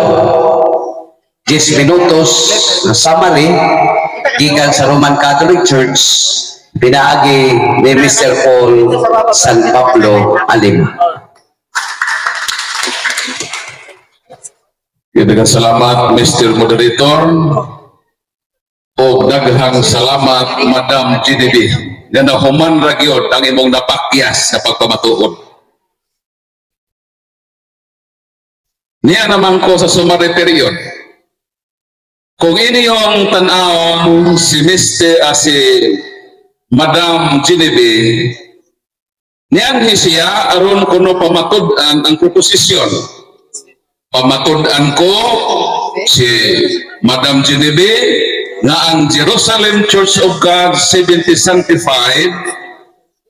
10 minutos na summary gikan sa Roman Catholic Church, pinaagi ni Mr. Paul San Pablo Alima. Daghang salamat, Mr. Moderator. O daghang salamat, Madam GDB. Nga nahuman ra gyud ang imong napakyas na pagpamatuod. Niya naman ko sa summary period. Kung inyong tan-awon si Mr. Si Madam Genevieve, nianhi siya aron kuno pamatud-an ang proposisyon. Pamatud-an ko si Madam Genevieve nga ang Jerusalem Church of God 70 Sanctified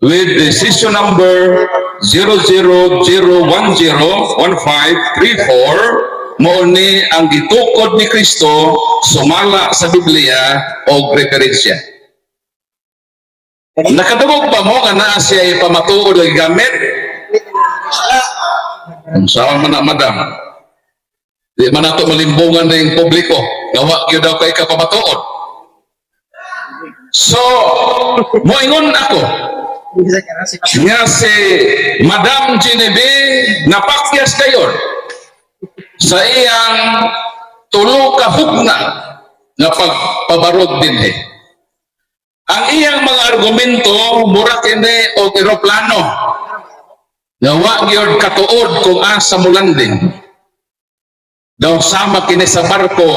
with decision number 000101534 mao ni ang gitukod ni Kristo sumala sa Biblia o referensya. Nakadungog ba mo nga naa siya pamatuod og gamit? Unsaon man na, madam? Di man nato malimbungan na yung publiko. Gawa gyud daw kay kapamatuod. So, moingon ako nga si Madam Genevieve napakyas kayon sa iyang tulo ka hugna nga pagpabarog dinhi. Ang iyang mga argumento mura kini og eroplano nga wa gyud katuod kung asa mo landing. Daw sama kini sa barko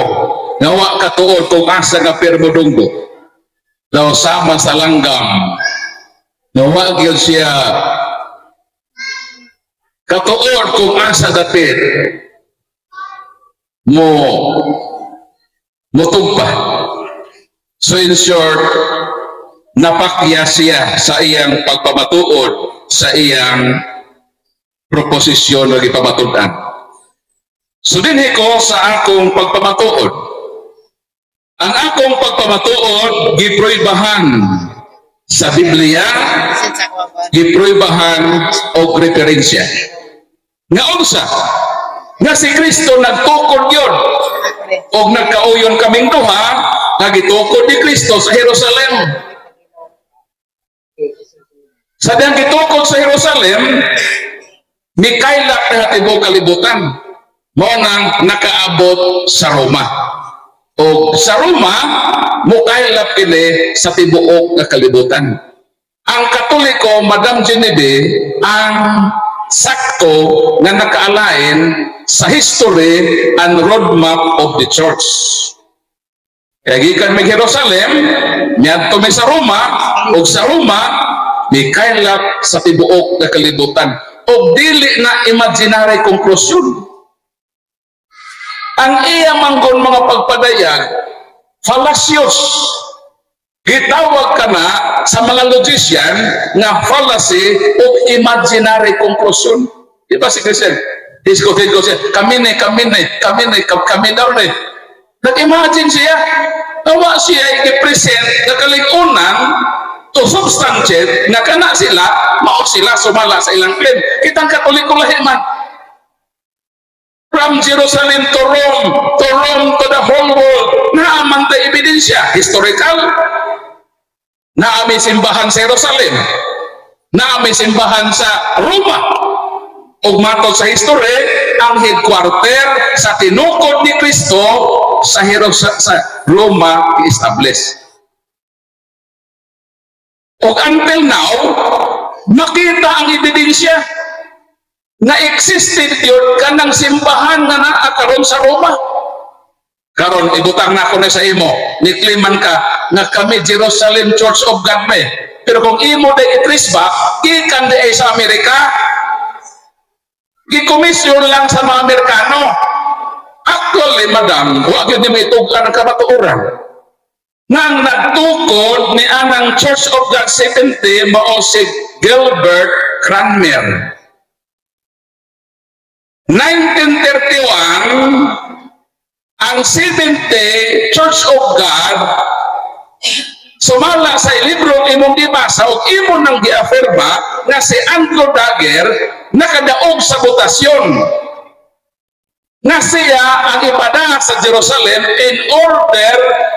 nga wa katuod kung asa nga pirmodunggo. Daw sama sa langgam nga wa gyud siya katuod kung asa dapit mo mutugpa. So in short, napakya siya sa iyang pagpamatuod sa iyang proposisyon nga gipamatud-an. So dinhi ko sa akong pagpamatuod. Ang akong pagpamatuod gipruibahan sa Biblia, gipruibahan og referensya. Nga unsa? Nga si Kristo nagtukod yun og nagkauyon kaming duha nga gitukod ni Kristo sa Jerusalem. Sa diyang gitukod sa Jerusalem, mikaylap na tibuok kalibutan. Mao nang nakaabot sa Roma. O sa Roma, mukaylap kini sa tibuok nga kalibutan. Ang Katoliko, Madam Genevieve, ang sakto nga nakaalain sa history and roadmap of the church. Kaya gikan may Jerusalem, miadto may sa Roma, ug sa Roma, mikaylap sa tibuok nga kalibutan. Og dili na imaginary conclusion. Ang iya manggon mga pagpadayag, fallacious. Gitawag ka na sa mga logician nga fallacy o imaginary conclusion. Di ba si Christian? Disco, disco siya. Kami ni, kami ni, kami ni, kami daw ni. Nag-imagine siya. Nawa siya i-present na kalig-unan to substantiate nga kana sila, mao sila sumala sa ilang claim. Kitang Katoliko lahi man. From Jerusalem to Rome to the whole world, naa man tay ebidensya, historical, naa may simbahan sa Jerusalem, naa may simbahan sa Roma. Ug matod sa history, ang headquarter sa tinukod ni Kristo sa Jerusalem, sa Roma i-establish. Ug until now, makita ang ebidensya na existed yun kanang simbahan nga naa karon sa Roma. Karon ibutang na ako na sa imo, ni-claiman ka nga kami Jerusalem Church of God me. Pero kung imo day i-trace back, gikan di ay sa Amerika, gikomisyon lang sa mga Amerikano. Actually, madam, wa gyud ni maitug-an ang kamatuoran. Nang nagtukod ni anang Church of God 70 mao si Gilbert Cranmer. 1931, ang Seventh-day Church of God, sumala sa libro imong gibasa o imo nang giafirma nga si Andrew Dagger nakadaog sa botasyon nga siya ang ipada sa Jerusalem in order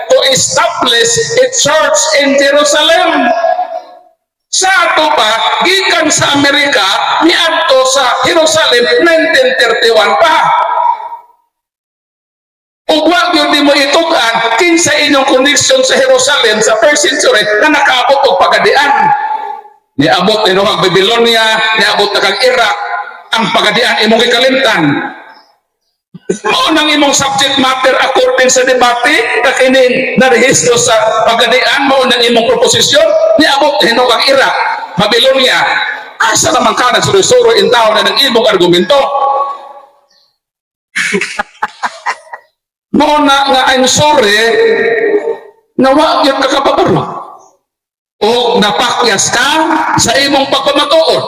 to establish a church in Jerusalem. Sa ato pa, gikan sa Amerika, miadto sa Jerusalem 1931 pa. Ug wa gyud mo itug-an kinsa inyong connection sa Jerusalem sa first century na nakaabot og pagadian. Niabot ni kag Babylonia, niabot na kag Iraq, ang pagadian imong gikalimtan. Mao nang imong subject matter according sa debate na kining narehistro sa pagadian, mao nang imong proposisyon, niabot hinog ang Iraq, Babylonia. Asa naman ka nagsuro-suro in taon na ng imong argumento? Mao na nga I'm sorry nga wa gyud ka kababaro. O napakyas ka sa imong pagpamatuod.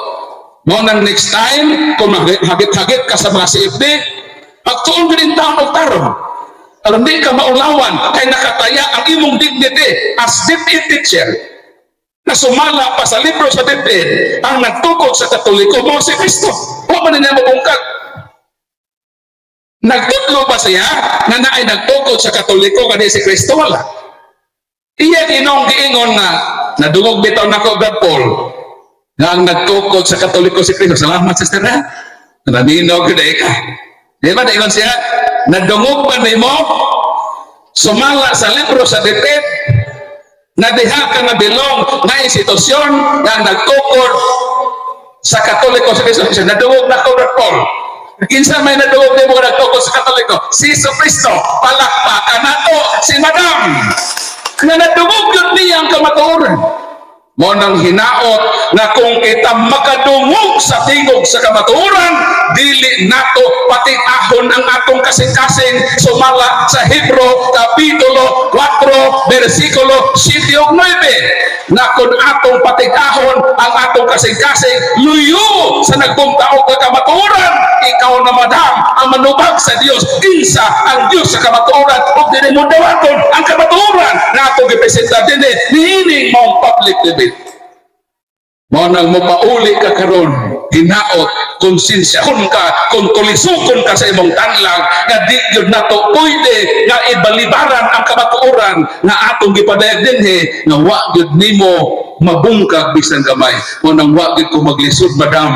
Mao nang next time kung hagit-hagit ka sa mga CFD, pagtuon gyud in taon og tarong. Aron di ka maulawan kay nakataya ang imong dignity as DepEd teacher na sumala pa sa libro sa DepEd ang nagtukod sa Katoliko mao si Kristo. Wa man niya mabungkag. Nagtudlo ba siya nga naay nagtukod sa Katoliko kani si Kristo? Wala. Iya ginong giingon nga nadungog bitaw nako, Brad Paul, nga ang nagtukod sa Katoliko si Kristo. Salamat, sister, ha. Naminog gyud ka. Di ba naingon siya? Nadungog ba nimo sumala sa libro sa DepEd na diha ka nga belong nga institusyon nga ang nagtukod sa Katoliko si Kristo? Nadungog nako, Brad Paul. Kinsa may nadungog nimo nga nagtukod sa Katoliko? Si Jesu Kristo. Palakpakan nato si Madam. Nga nadungog yun niya ang kamatuoran. Mao nang hinaot na kung kita makadungog sa tingog sa kamatuoran, dili nato patig-ahon ang atong kasing-kasing sumala sa Hebro Kapitulo 4 versikulo 7 ug 9 na kung atong patig-ahon ang atong kasing-kasing luyo sa nagbuntaog nga kamatuoran, ikaw na, madam, ang manubag sa Dios kinsa ang Dios sa kamatuoran ug dili mo dawaton ang kamatuoran na atong gipresenta dinhi niining maong public debate. Mao nang mopauli ka karon, hinaot konsensya kun ka kung tulisukon ka sa imong tanlag nga di gyud nato pwede nga ibalibaran ang kamatuoran nga atong gipadayag dinhi nga wa gyud nimo mabungkag bisan gamay. Mao nang wa gyud ko maglisod, madam,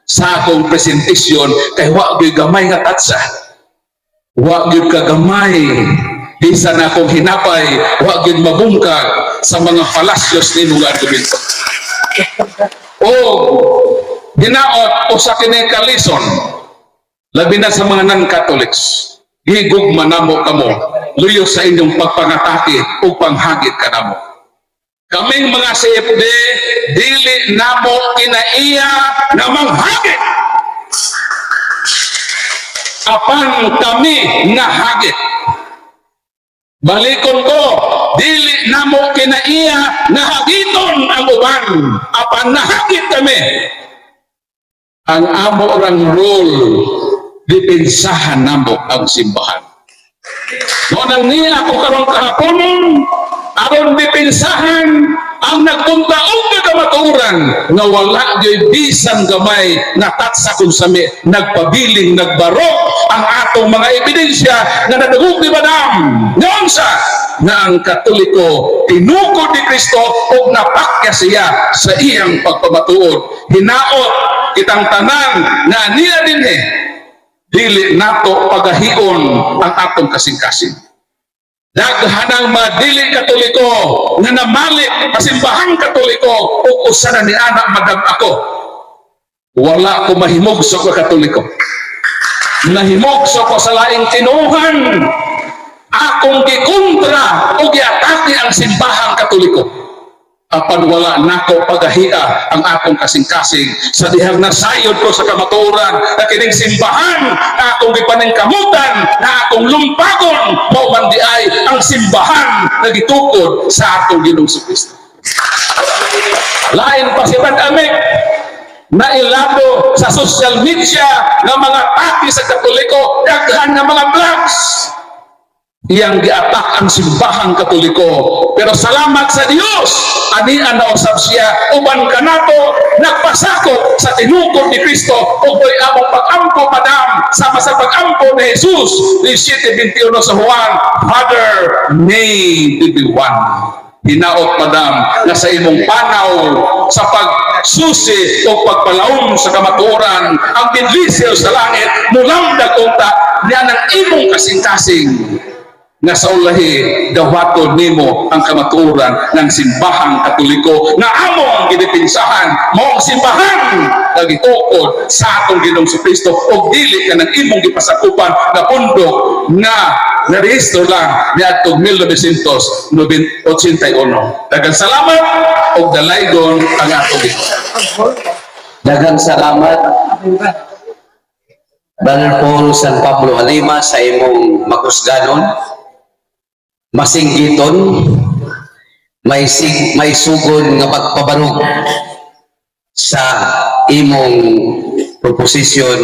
sa akong presentation kay wa gyud gamay nga tatsa. Wa gyud ka gamay bisan akong hinapay, wa gyud mabungkag sa mga falacious nimo nga argumento. O hinaot usa kini ka lesson labi na sa mga non-Catholics. Gigugma namo kamo luyo sa inyong pagpangatake ug panghagit kanamo. Kaming mga CFD, dili namo kinaiya na manghagit. Apan kami nahagit. Balikon ko, dili namo kinaiya na hagiton ang uban, apan nahagit kami. Ang amo rang role, depensahan namo ang simbahan. Mao nang niya ako karong kahaponon, aron depensahan ang nagpuntaog nga kamatuoran nga wala gyud bisan gamay nga tatsa kung sami nagpabiling nagbarok ang atong mga ebidensya nga nadungog ni Madam nga sa nga ang Katoliko tinukod ni Kristo ug napakya siya sa iyang pagpamatuod. Hinaot kitang tanan nga niya dinhi, dili nato pagahion ang atong kasing-kasing. Daghanang mga dili Katoliko nga namali sa simbahang Katoliko ug usa na ni ana, madam, ako. Wala ko mahimugso ka Katoliko. Nahimugso ko sa laing tinuhan. Akong gikontra o giatake ang simbahang Katoliko. Apan wala nako pagahia ang akong kasing-kasing sa dihang nasayod ko sa kamatuoran na kining simbahan na akong gipaningkamutan na akong lumpagon mao man di ay ang simbahan na gitukod sa atong Ginoong Kristo. Lain pa si Brad Amik. Nailado sa social media nga mga atake sa Katoliko, daghan nga mga vlogs iyang giatak ang Simbahang Katoliko. Pero salamat sa Dios, ania na usab siya uban kanato, nagpasakop sa tinukod ni Kristo ug mo'y among pag-ampo, madam, sama sa pag-ampo ni Jesus 17:21 sa Juan, "Father, may they be one." Hinaot, madam, na sa imong panaw sa pagsusi o pagpalaom sa kamatuoran, ang bendisyon sa langit mulamdag unta niya ng imong kasing-kasing nga sa ulahi dawaton nimo ang kamatuoran ng Simbahang Katoliko nga among gidepinsahan, mao ang simbahan nga gitukod sa atong Ginoong Kristo ug dili ka ng imong gipasakupan nga pundok nga narehistro lang niadtong 1981. Daghang salamat ug dalaygon ang atong Ginoo. Daghang salamat, Brother Paul San Pablo Alima, sa imong makusganon, masinggiton, may sugon nga pagpabarog sa imong proposisyon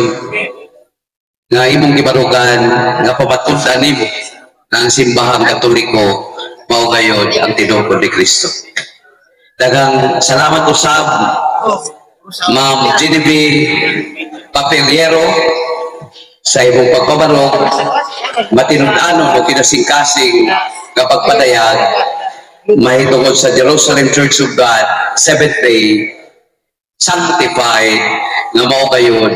nga imong gibarugan nga pamatud-an nimo nga ang Simbahang Katoliko mao gayod ang tinukod ni Kristo. Daghang salamat usab, Ma'am Genevieve Papeliero, sa imong pagpabarog, matinud-anon o kinasingkasing nga pagpadayag mahitungod sa Jerusalem Church of God Seventh Day Sanctified nga mao gayud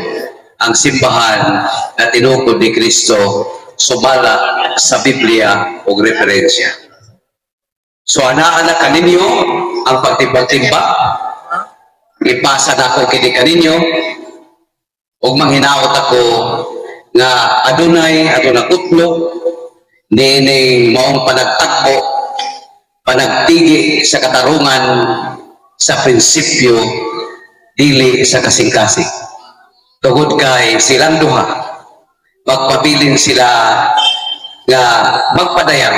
ang simbahan na tinukod ni Kristo sumala sa Biblia ug referensya. So anaa na kaninyo ang pagtimbang-timba. Ipasa na ako kini kaninyo ug manghinaot ako nga adunay ato nakutlo niining maong panagtagbo, panagtigi sa katarungan, sa prinsipyo, dili sa kasing-kasing, tungod kay silang duha magpabilin sila nga magpadayag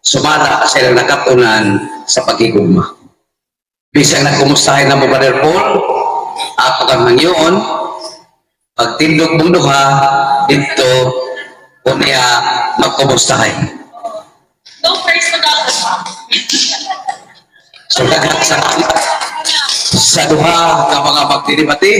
sumala sa ilang nakatunan sa paghigugma. Bisag nagkumustahin na mo, Brother Paul, ako kang hangyoon, pagtindog mong duha dito unya magkumustahay. No personal attack. So daghang salamat sa duha nga mga magdidebate.